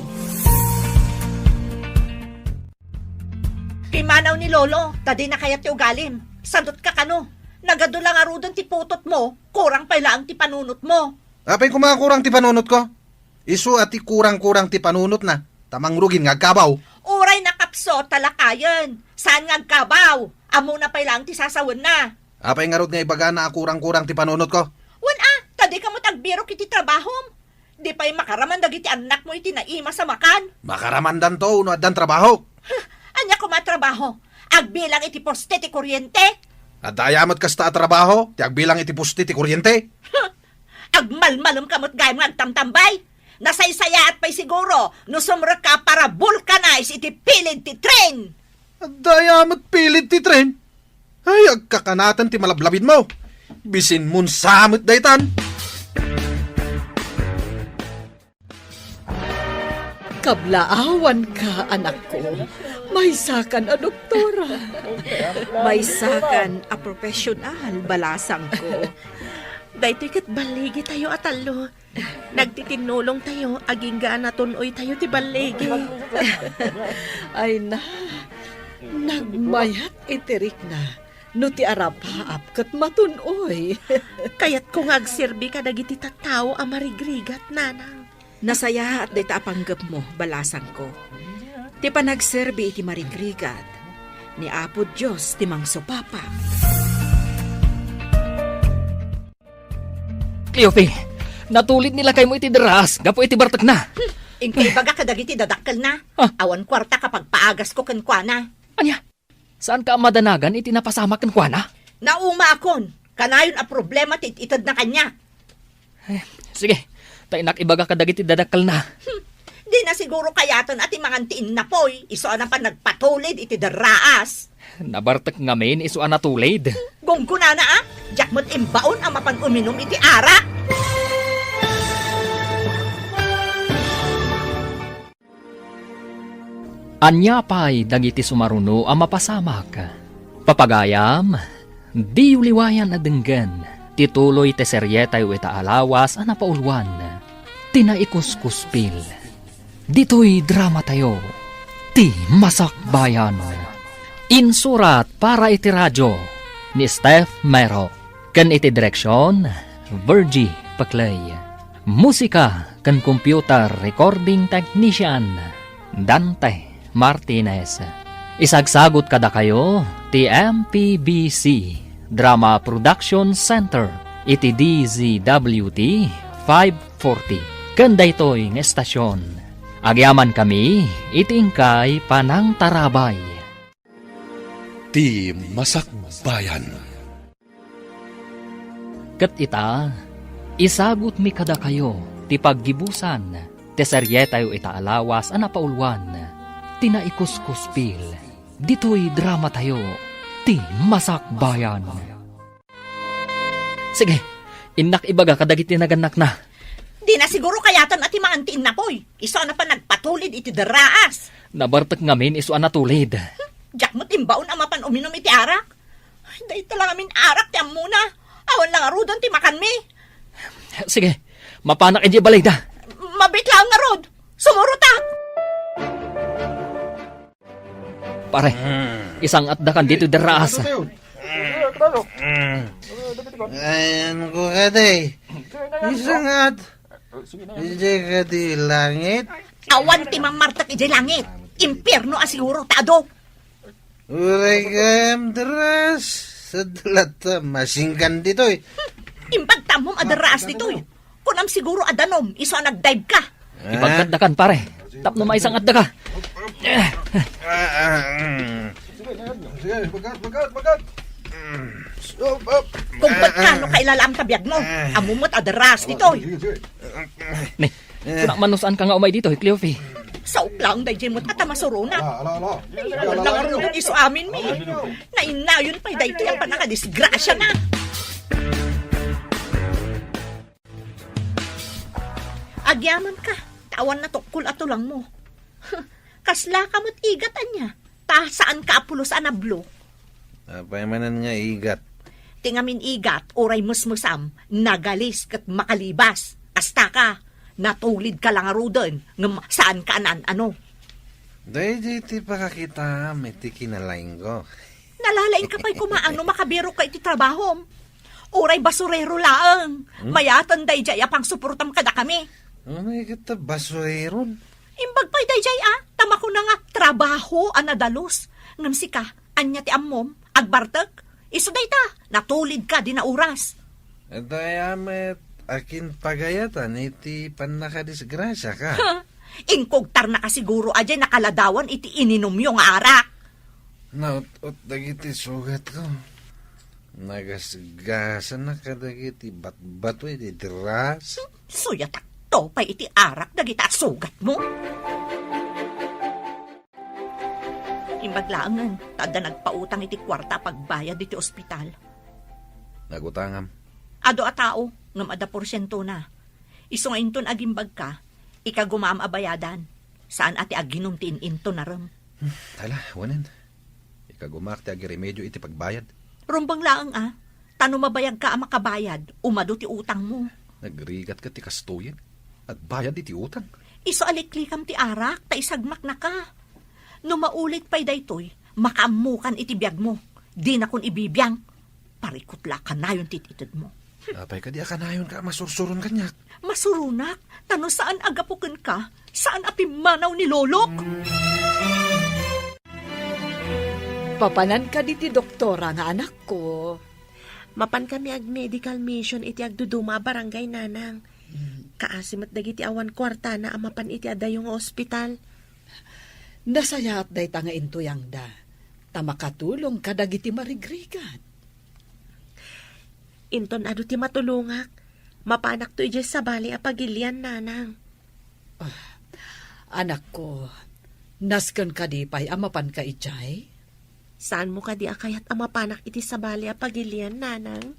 Pimmanaw ni Lolo, ta dina kayat ti ugalim. Sadot ka kano. Nagadu la ngaruden ti putotmo, kurang pay laeng ti panunotmo. Apay koma a kurang ti panunotko? Isu a ti kurang-kurang ti panunotna, ta mangrugin nga agkabaw. Uray nakapso, ta lakayen. Saan nga agkabaw? Ammona pay laeng ti sasawenna. Apay ngarud nga ibagana a kurang-kurang ti panunotko? Wen a, ta dika met agbirok iti trabahom. Di pay makaraman dagiti annakmo iti naimas a makan. Makaramandanto no addan trabaho. Huh, ania koma a trabaho? Agbilang iti poste ti kuryente? Adda aya met kasta a trabaho ti agbilang iti poste ti kuryente? Huh, agmalmalemka met gayam nga agtamtambay. Nasaysayaat pay siguro no sumrekka a para vulcanize iti pilid ti tren. Adda aya met pilid ti tren? Ay, agkakanaten ti malablabidmo. Bisinmon sa met daytan. Kablaawanka, anakko. Maysakan a doktora. Maysakan a profesional, balasangko. Daytoy ket balligitayo a tallo. Nagtitinnulongtayo agingga a natun-oytayo ti balligi. Ay na, nagmayat iti rikna no ti arapaap ket matun-oy. Kayatko nga agserbi kadagiti tattao a marigrigat, nanang. Nasayaat dayta a panggepmo, balasangko. Ti panagserbi iti marigrigat, ni Apo Dios ti mangsupapa. Cleofe, natulid ni lakaymo iti deras gapu iti bartekna. Inka ibaga kadagiti dadakkelna. Ah. Awan kuarta ka pagpaagasko kenkuana. Ania? Saanka a madanagan iti napasamak kenkuana? Naumaakon. Kanayon a problema ti it-itedna kaniak. Eh, sige, ta innak ibaga kadagiti dadakkelna. Hmm. Di Nasiguro kayaten a ti mangan ti innapoy, isu a napan nagpatulid iti derraas. Nabartek ngamin isu a natulid. Gunggonana a, diak met imbaon a mapan uminum iti arak. Ania pay dagiti sumaruno a mapasamak? Papagayam, diyo liwayan a denggen ti tuloy ti serietayo ita a lawas a napauluan, ti Naikuskuspil. Ditoy dramatayo, ti Masakbayan. Insurat para iti radio ni Steph Mero, ken iti direksion, Virgie Paclay. Musika ken computer recording technician, Dante Martinez. Isagsagut kadakayo ti M P B C Drama Production Center iti D Z W T five forty. Ken daytoy nga estasion, agyamankami iti inkay panangtarabay. Ti Masakbayan. Ket ita, isagutmi kadakayo ti paggibusan ti serietayo ita a lawas a napauluan, ti Naikuskuspil. Ditoy dramatayo, ti Masakbayan. Sige, innak ibaga kadagiti nagannakna. Dina siguro kayaten a ti mangan ti innapoy. Isu a napan nagpatulid iti derraas. Nabartek ngamin isu a natulid. Diak met imbaon a mapan uminum iti arak. Dayta la ngamin arak ti ammona. Awan la ngaruden ti makanmi. Sige, mapanak idiay balayda. Mabiit laeng ngarud. Sumurotak. Pare, isangatdakan ditoy derraas. Ayanko kadi. Isangat. Idiay kadi langit. Awan ti mammartek idiay langit. Impierno a siguro ta adu. Uray gayam derraas. Sadlat ta masingkan ditoy. Imbag ta ammom a derraas ditoy. Kunam siguro a danom, isu a nagdive ka. Ipagkatdakan, pare. Tapno maisangatdaka. Ah, ah, mm. Sige, bagat, bagat, bagat. Mm. Stop, up. Kung ba't kano kailalam ta biag mo? Ammom met a derraas ditoy. Sige, sige. Ne, kunak man no saan ka nga umay ditoy, Cleofe. Saok lang, daydiay met a ta masuronak. Ala, ala, ala. Ay, awan lang ngaruden isu aminmi. Nainayon pay daytoy a pannakadisgrasiana. Agyamanka, ta awan natukkol a tulangmo. Kaslaka met igat ania, ta saanka a pulos a nablo. Apay manen nga igat? Ti ngamin igat, uray mesmesam, nagalis ket makalibas. Kastaka, natulidka la ngaruden, ngem saanka a naan-ano. Daydiay ti pakakitaam iti kinalaingko. Nalalaingka pay koma a no makabirokka iti trabahom. Uray basurero laeng. Hmm? Mayaten daydiay a pangsuportam kadakami. Ano nga ket ta basureron? Imbag pay daydiay a, ta makuna nga trabaho a nadalus. Ngem sika, ania ti ammom? Agbartek? Isu dayta, natulidka dina oras. Dayta met, akin pagayatan iti pannakadisgrasiaka? Ha? Inkugtarnaka siguro a diay nakaladawan iti ininumyo nga arak. Naut-ot dagiti sugatko. Nagasgasanak kadagiti batbato iti derraas. Suyatakto pay iti arak dagiti a sugatmo. Imbag laengen, ta adda nagpautang iti kuarta a pagbayad iti ospital. Nagutangam. Adu a tao, ngem adda porsientona. Isu nga inton agimbagka, ikagumaam a bayadan. Saan a ti aginum ti in-intonarem. Hmm, ala, wanen. Ikagumaak ti agiremedio iti pagbayad. Rumbeng laeng a, ta no mabayagka a makabayad, umadu ti utangmo. Nagrigat ket ti kastoyen. Agbayad iti utang. Isu a liklikam ti arak, ta isagmaknaka. No maulit pay daytoy, makaammokan iti biagmo. Dinakon ibibiang. Parikut la a kanayon ti itedmo. Apay kadi a kanayonka a masursuron kaniak? Masuronak, ta no saan a gapu kenka, saan a pimmanaw ni lolok. Papanan kadi ti doktora nga anakko? Mapan kami ag-medical mission iti agduduma a barangay, Nanang. Mm. Kaasi met dagiti awan kuartana a mapan iti adayo nga ospital. Nasayaat dayta nga intuyangda, ta makatulong kadagiti marigrigat. Inton adu ti matulongak, mapanakto idiay sabali a pagilian, Nanang. Ah, Anakko, nasken kadi pay a mapanka idiay? Saanmo kadi a kayat a mapanak iti sabali a pagilian, nanang?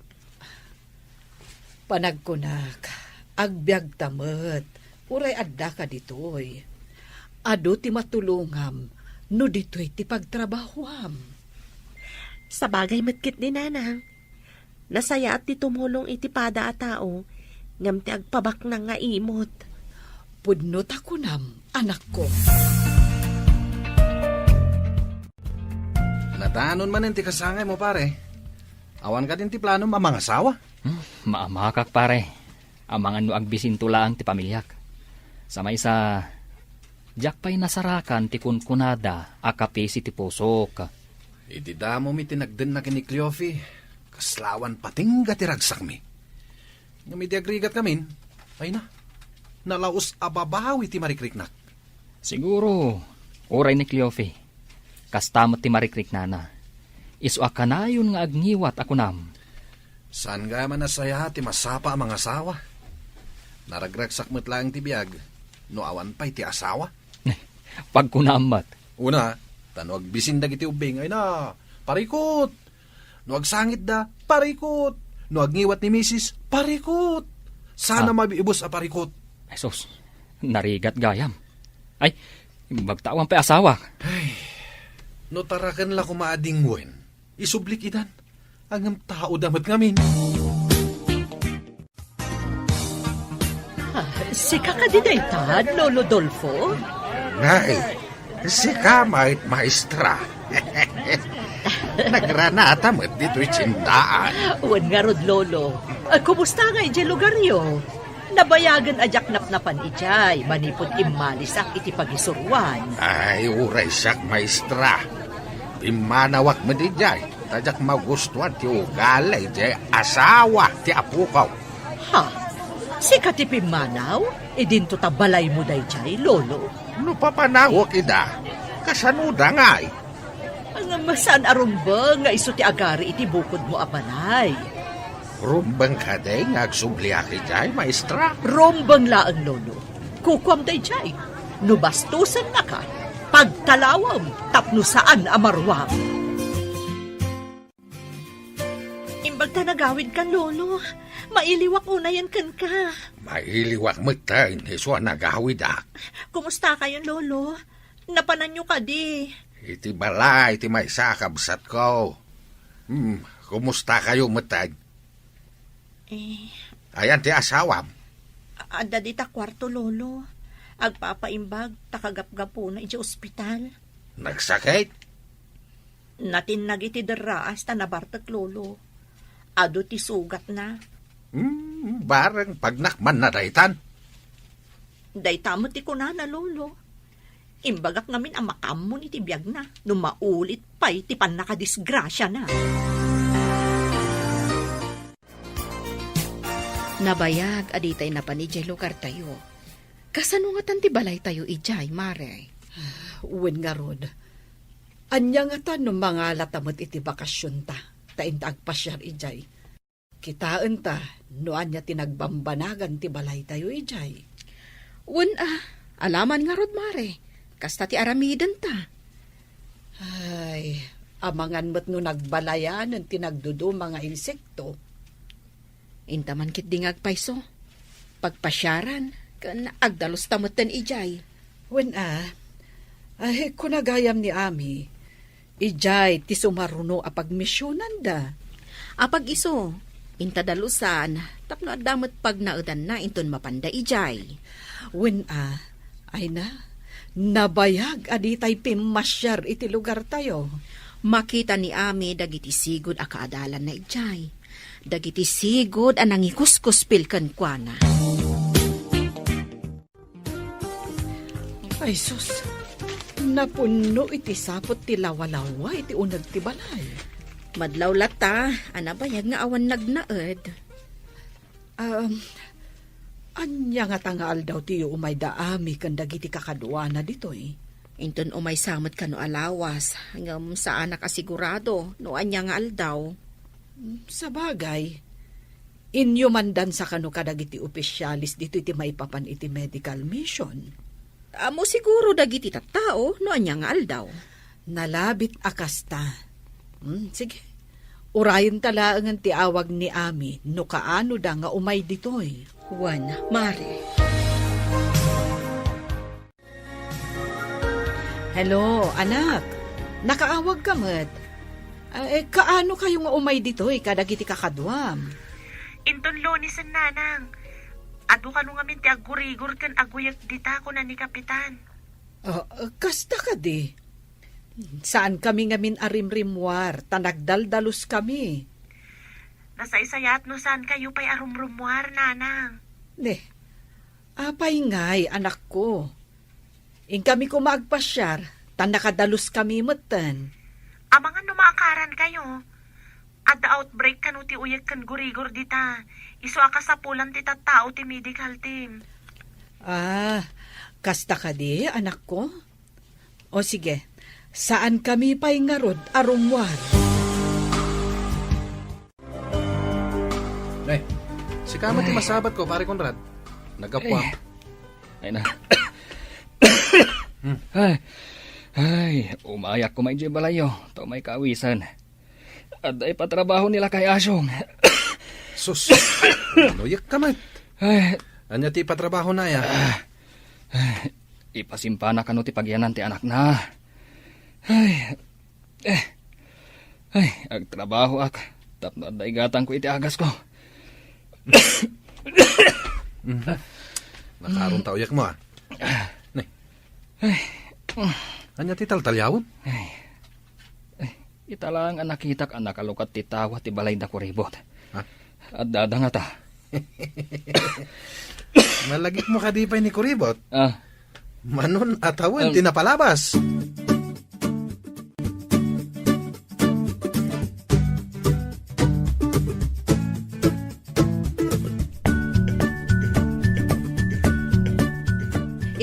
Panagkunak, agbiagta met, uray addaka ditoy. Adu ti matulongam no ditoy ti pagtrabahoam. Sabagay met ketdi, nanang. Nasayaat ti tumulong iti pada a tao, ngem ti agpabaknang nga imot. Pudno ta kunam, anakko. Natanon manen ti kasangaymo, pare. Awan kadin ti planom a mangasawa? Hmm, maamakak, pare. Amangan no agbisinto laeng ti pamiliak. Sa maysa, diak pay nasarakan ti kunkunada a kapisi ti pusok. Iti damo mi ti nagdenna ken ni Cleofe, kaslawan patingga ti ragsakmi. Ngem idi agrigat kamin, ay na, nalaus a babawi ti marikriknak. Siguro, uray ni Cleofe, kasta met ti marikriknana. Isu a kanayon nga agngiwat a kunam. Saan gayam a nasayaat ti masapa a mangasawa? Naragragsak met laeng ti biag no awan pay ti asawa. Pagkunam met. Una, ta no agbisin dagiti ubbing, ay na, parikut! No agsangitda, parikut! No agngiwat ni misis, parikut! Sana Ah. mabiibus a parikut. Ay sus, narigat gayam. Ay, imbag ta awan pay asawa. Ay, no taraken la koma a dingwen, isublik idan. Ngem tao da met ngamin. Ah, sika kadi dayta, Lolo Dolfo? Nay, sika met, maestra. Nagranata met ditoy tiendaan. Wen ngarud, Lolo. Ah, kumusta nga idiay lugaryo? Nabayagen a diak napnapan idiay manipud immalisak iti pagisuroan. Ay, uray siak, maestra. Pimmanawak met idiay, ta diak magustuan ti ugali idiay asawa ti apoko. Ha? Sika ti pimmanaw? Idinto ta balaymo daydiay, Lolo? No papanawek ida, kasanoda ngay? Ngem saan a rumbeng nga isu ti agari iti bukodmo a balay. Rumbeng kadi nga agsubliak idiay, maestra? Rumbeng laeng, Lolo. Kukuam daydiay. No bastosennaka, pagtalawem tapno saan a maruam. Imbag ta nagawidkan, Lolo. Mailiwak unayen kenka. Mailiwak metten isu a nagawidak. Kumustakayon, Lolo? Napananyo kadi? Iti balay ti maysa a kabsatko. Hmm, kumustakayo metten? Eh. Ayan ti asawam? A-, adda dita kuarto, Lolo. Agpapaimbag ta kagapgapuna idiay ospital. Nagsakit? Natinnag iti derraas ta nabartek, Lolo. Adu ti sugatna. Hmm, bareng pagnakmanna daytan. Dayta met ti kunana, Lolo. Imbagak ngamin a makaammo iti biagna no maulit pay ti pannakadisgrasiana. Nabayag a ditay napan idiay lugartayo. Kasano ngatan ti balaytayo idiay, Mare? Wen ngarud, ania ngatan no mangalata met iti bakasionta, ta inta agpasiar idiay? Kitaenta no ania ti nagbambanagan ti balaytayo idiay. Wen a, alaman ngarud, Mare. Kasta ti aramidenta. Ay, amangan met no nagbalayanen ti nagduduma nga insekto. Inta man ketdi nga agpayso, pagpasiaran, ken agdalusta metten idiay. Wen a, ay, kuna gayam ni Ami, idiay ti sumaruno a pagmisionanda. Apag isu, inta dalusan, tapno adda met pagnaedanna inton mapanda idiay. Wen a, ay na, nabayag a ditay pimmasiar iti lugartayo. Makita ni Ami dagiti sigud a kaadalanna idiay. Dagiti sigud a nangikuskuspil kenkuana. Ay sus, napunno iti saput ti lawalawa iti uneg ti balay. Madlaw latta a nabayag nga awan nagnaed. Um, ania ngata nga aldaw ti umayda Ami ken dagiti kakaduana ditoy? Inton umaysa met kano a lawas, ngem saanak a sigurado no ania nga aldaw. Sabagay, inyumandansa kano kadagiti opisialis ditoy ti maipapan iti medical mission. Ammo siguro dagiti tattao no ania nga aldaw. Nalabit a kasta. Hmm, sige. Urayenta laengen ti awag ni Ami no kaanoda nga umay ditoy. Wen, Mari. Hello, anak. Nakaawagka met. Ah, eh, kaano kayo nga umay ditoy kadagiti kakaduam? Inton Lunes, Nanang. Adu kano ngamin ti aggurigor ken aguyek dita, kuna ni Kapitan. Ah, kasta kadi. Saan kami ngamin a rimrimmuar, ta nagdaldalos kami. Nasaysayaat no saan kayo pay a rumrummuar, Nanang. Ne, apay ngay, anakko? Inkami koma agpasiar, ta nakadalus kami metten. Amangan no maakaran kayo. Adda outbreak kano ti uyek ken gurigor dita. Isu a kasapulan ti tattao ti medical team. Ah, kasta kadi, anakko? O sige, saan kami pay ngarud a rummuar. Nay, sika met ti masabat ko, Pare Conrad. Naggapuak. Eh. Ay na. Hmm. Ay, ay, umayak koma idiay balayyo. Ta umay kaawisen. Adda ipatrabaho ni Lakay Asyong. Sus, nuyek ka met. Ay. Ania ti ipatrabahona aya? Ah, ay, ipasimpana kano ti pagyanan ti anakna. Ay, eh, ay, agtrabahoak tapno adda igatangko iti agasko. Mhm. Nakaarunta uyekmo, ah. Ne. Ay. Ania ti taltaliawem? Ay. Ay, ita laeng a nakitak a nakalukat ti tawa ti balay da Kuribot. Ha? Addada ngata. Malagipmo kadi pay ni Kuribot? Ah. Manon a tawen ti napalabas.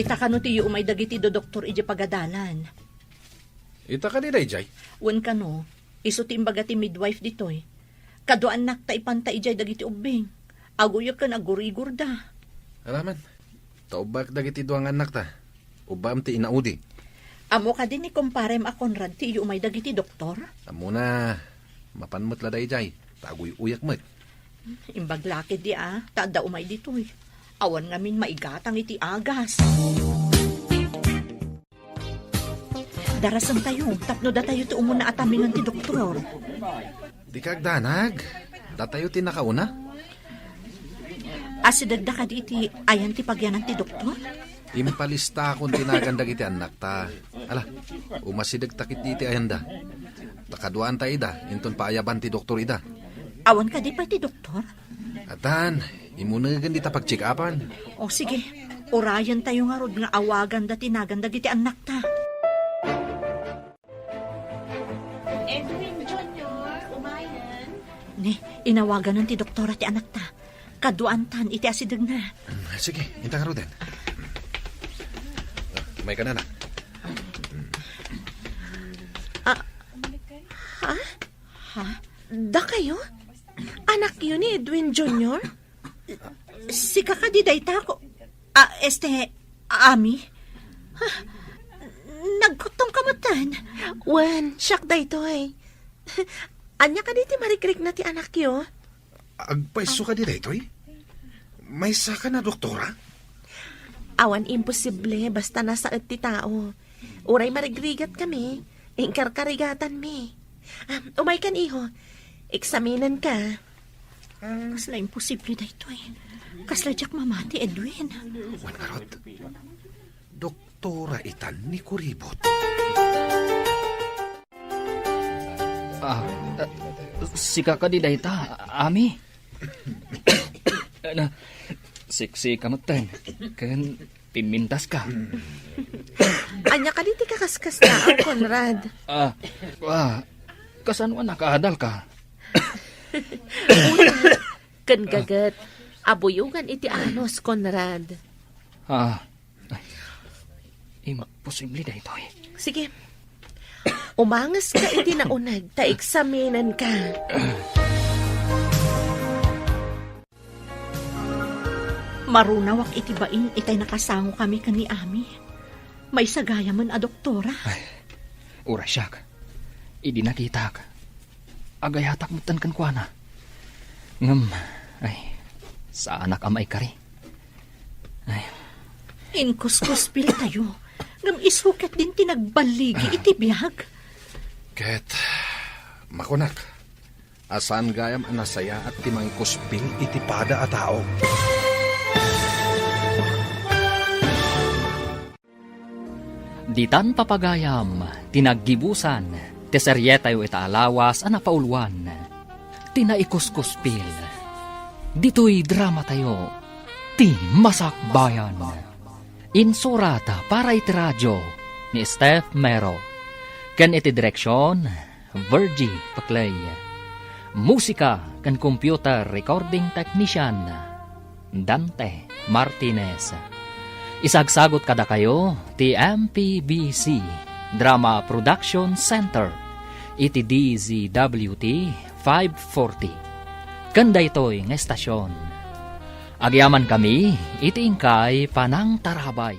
Ita kano ti umay dagiti dodoktor idiay pagadalan. Ita kadi daydiay? Wen kano, isu ti imbaga ti midwife ditoy. Kaduaannak ta ipanta idiay dagiti ubbing. Aguyek ken agurigorda. Aramid, ta ubbak dagiti dua nga annakta. Ubbaem ti inaudi. Ammo kadi ni kumparem a Conrad ti iyumay dagiti doktor? Ammona, mapan met la daydiay, ta aguy-uyak met. Imbag la ketdi a, ta adda umay ditoy. Awan ngamin maigatang iti agas. Darasentayo, tapno datayo ti umuna a tamingan ti doktor. Dika agdanag. Datayo ti nakauna. Asidegda kadi iti ayan ti pagyanan ti doktor? Impalistakon ti nagan dagiti annakta. Ala, umasidegta ketdi iti ayanda. Ta kaduaanta ida, inton paayaban ti doktor ida. Awan kadi pay ti doktor? Addan, imunegen dita pagcheck-upan. O, sige. Urayentayo ngarud nga awaganda ti nagan dagiti annakta. Edwin Junior, umayen. Ni, inawaganan ti doktora ti anakta. Kaduaantan iti asidegna. Mm, sige, inta ngaruden. Umayka, anak. Ah, ha? Ha? Dakayo? Anakyo ni Edwin Junior? Sika kadi dayta ko. Ah, este, Ami? Ah, nagkuttong ka metten? Wen, siak daytoy. Ania kadi ti marikrikna ti anakyo? Agpayso kadi daytoy? Maysakan a doktora? Awan imposible basta nasaet ti tao. Uray marigrigat kami, inkarkarigatanmi. Ah, umaykan, iho. Eksaminenka. Kasla imposible daytoy. Kasla diak mamati, Edwin. Wen ngarud, doktora itan ni Kuribot. Ah, eh, sika kadi dayta, Ami? Na, siksika metten. Ken pimmintaska. Ania kadi ti kakaskasnaan, Conrad? Ah, ah, kasano a nakaadalka? Una, ken gaget, abuyogan iti anus, Conrad. Ah, ay, imposible daytoy. Sige. Umangeska iti nauneg ta eksaminenka. Marunawak iti bain itay nakasangokami ken ni Ami. Maysa gayamen a doktora. Ay, uray siak. Idi nakitak, agayatak metten kenkuana. Ngem, ay, saanak a maikari. Ay. Inkuskuspiltayo. Ngem isu ketdin ti nagballigi iti biag. Ket makunak a saan gayam a nasayaat ti mangikuspil iti pada a tao. Ditan, papagayam, ti naggibusan ti serietayo ita a lawas a napauluan ti Naikuskuspil. Ditoy dramatayo, Ti Masakbayan. Insurat para iti radio ni Steph Mero, ken iti direksion, Virgie Paclay. Musika ken computer recording technician, Dante Martinez. Isagsagut kadakayo ti M P B C Drama Production Center iti D Z W T five forty. Ken daytoy nga estasion, agyamankami iti inkay panangtarabay.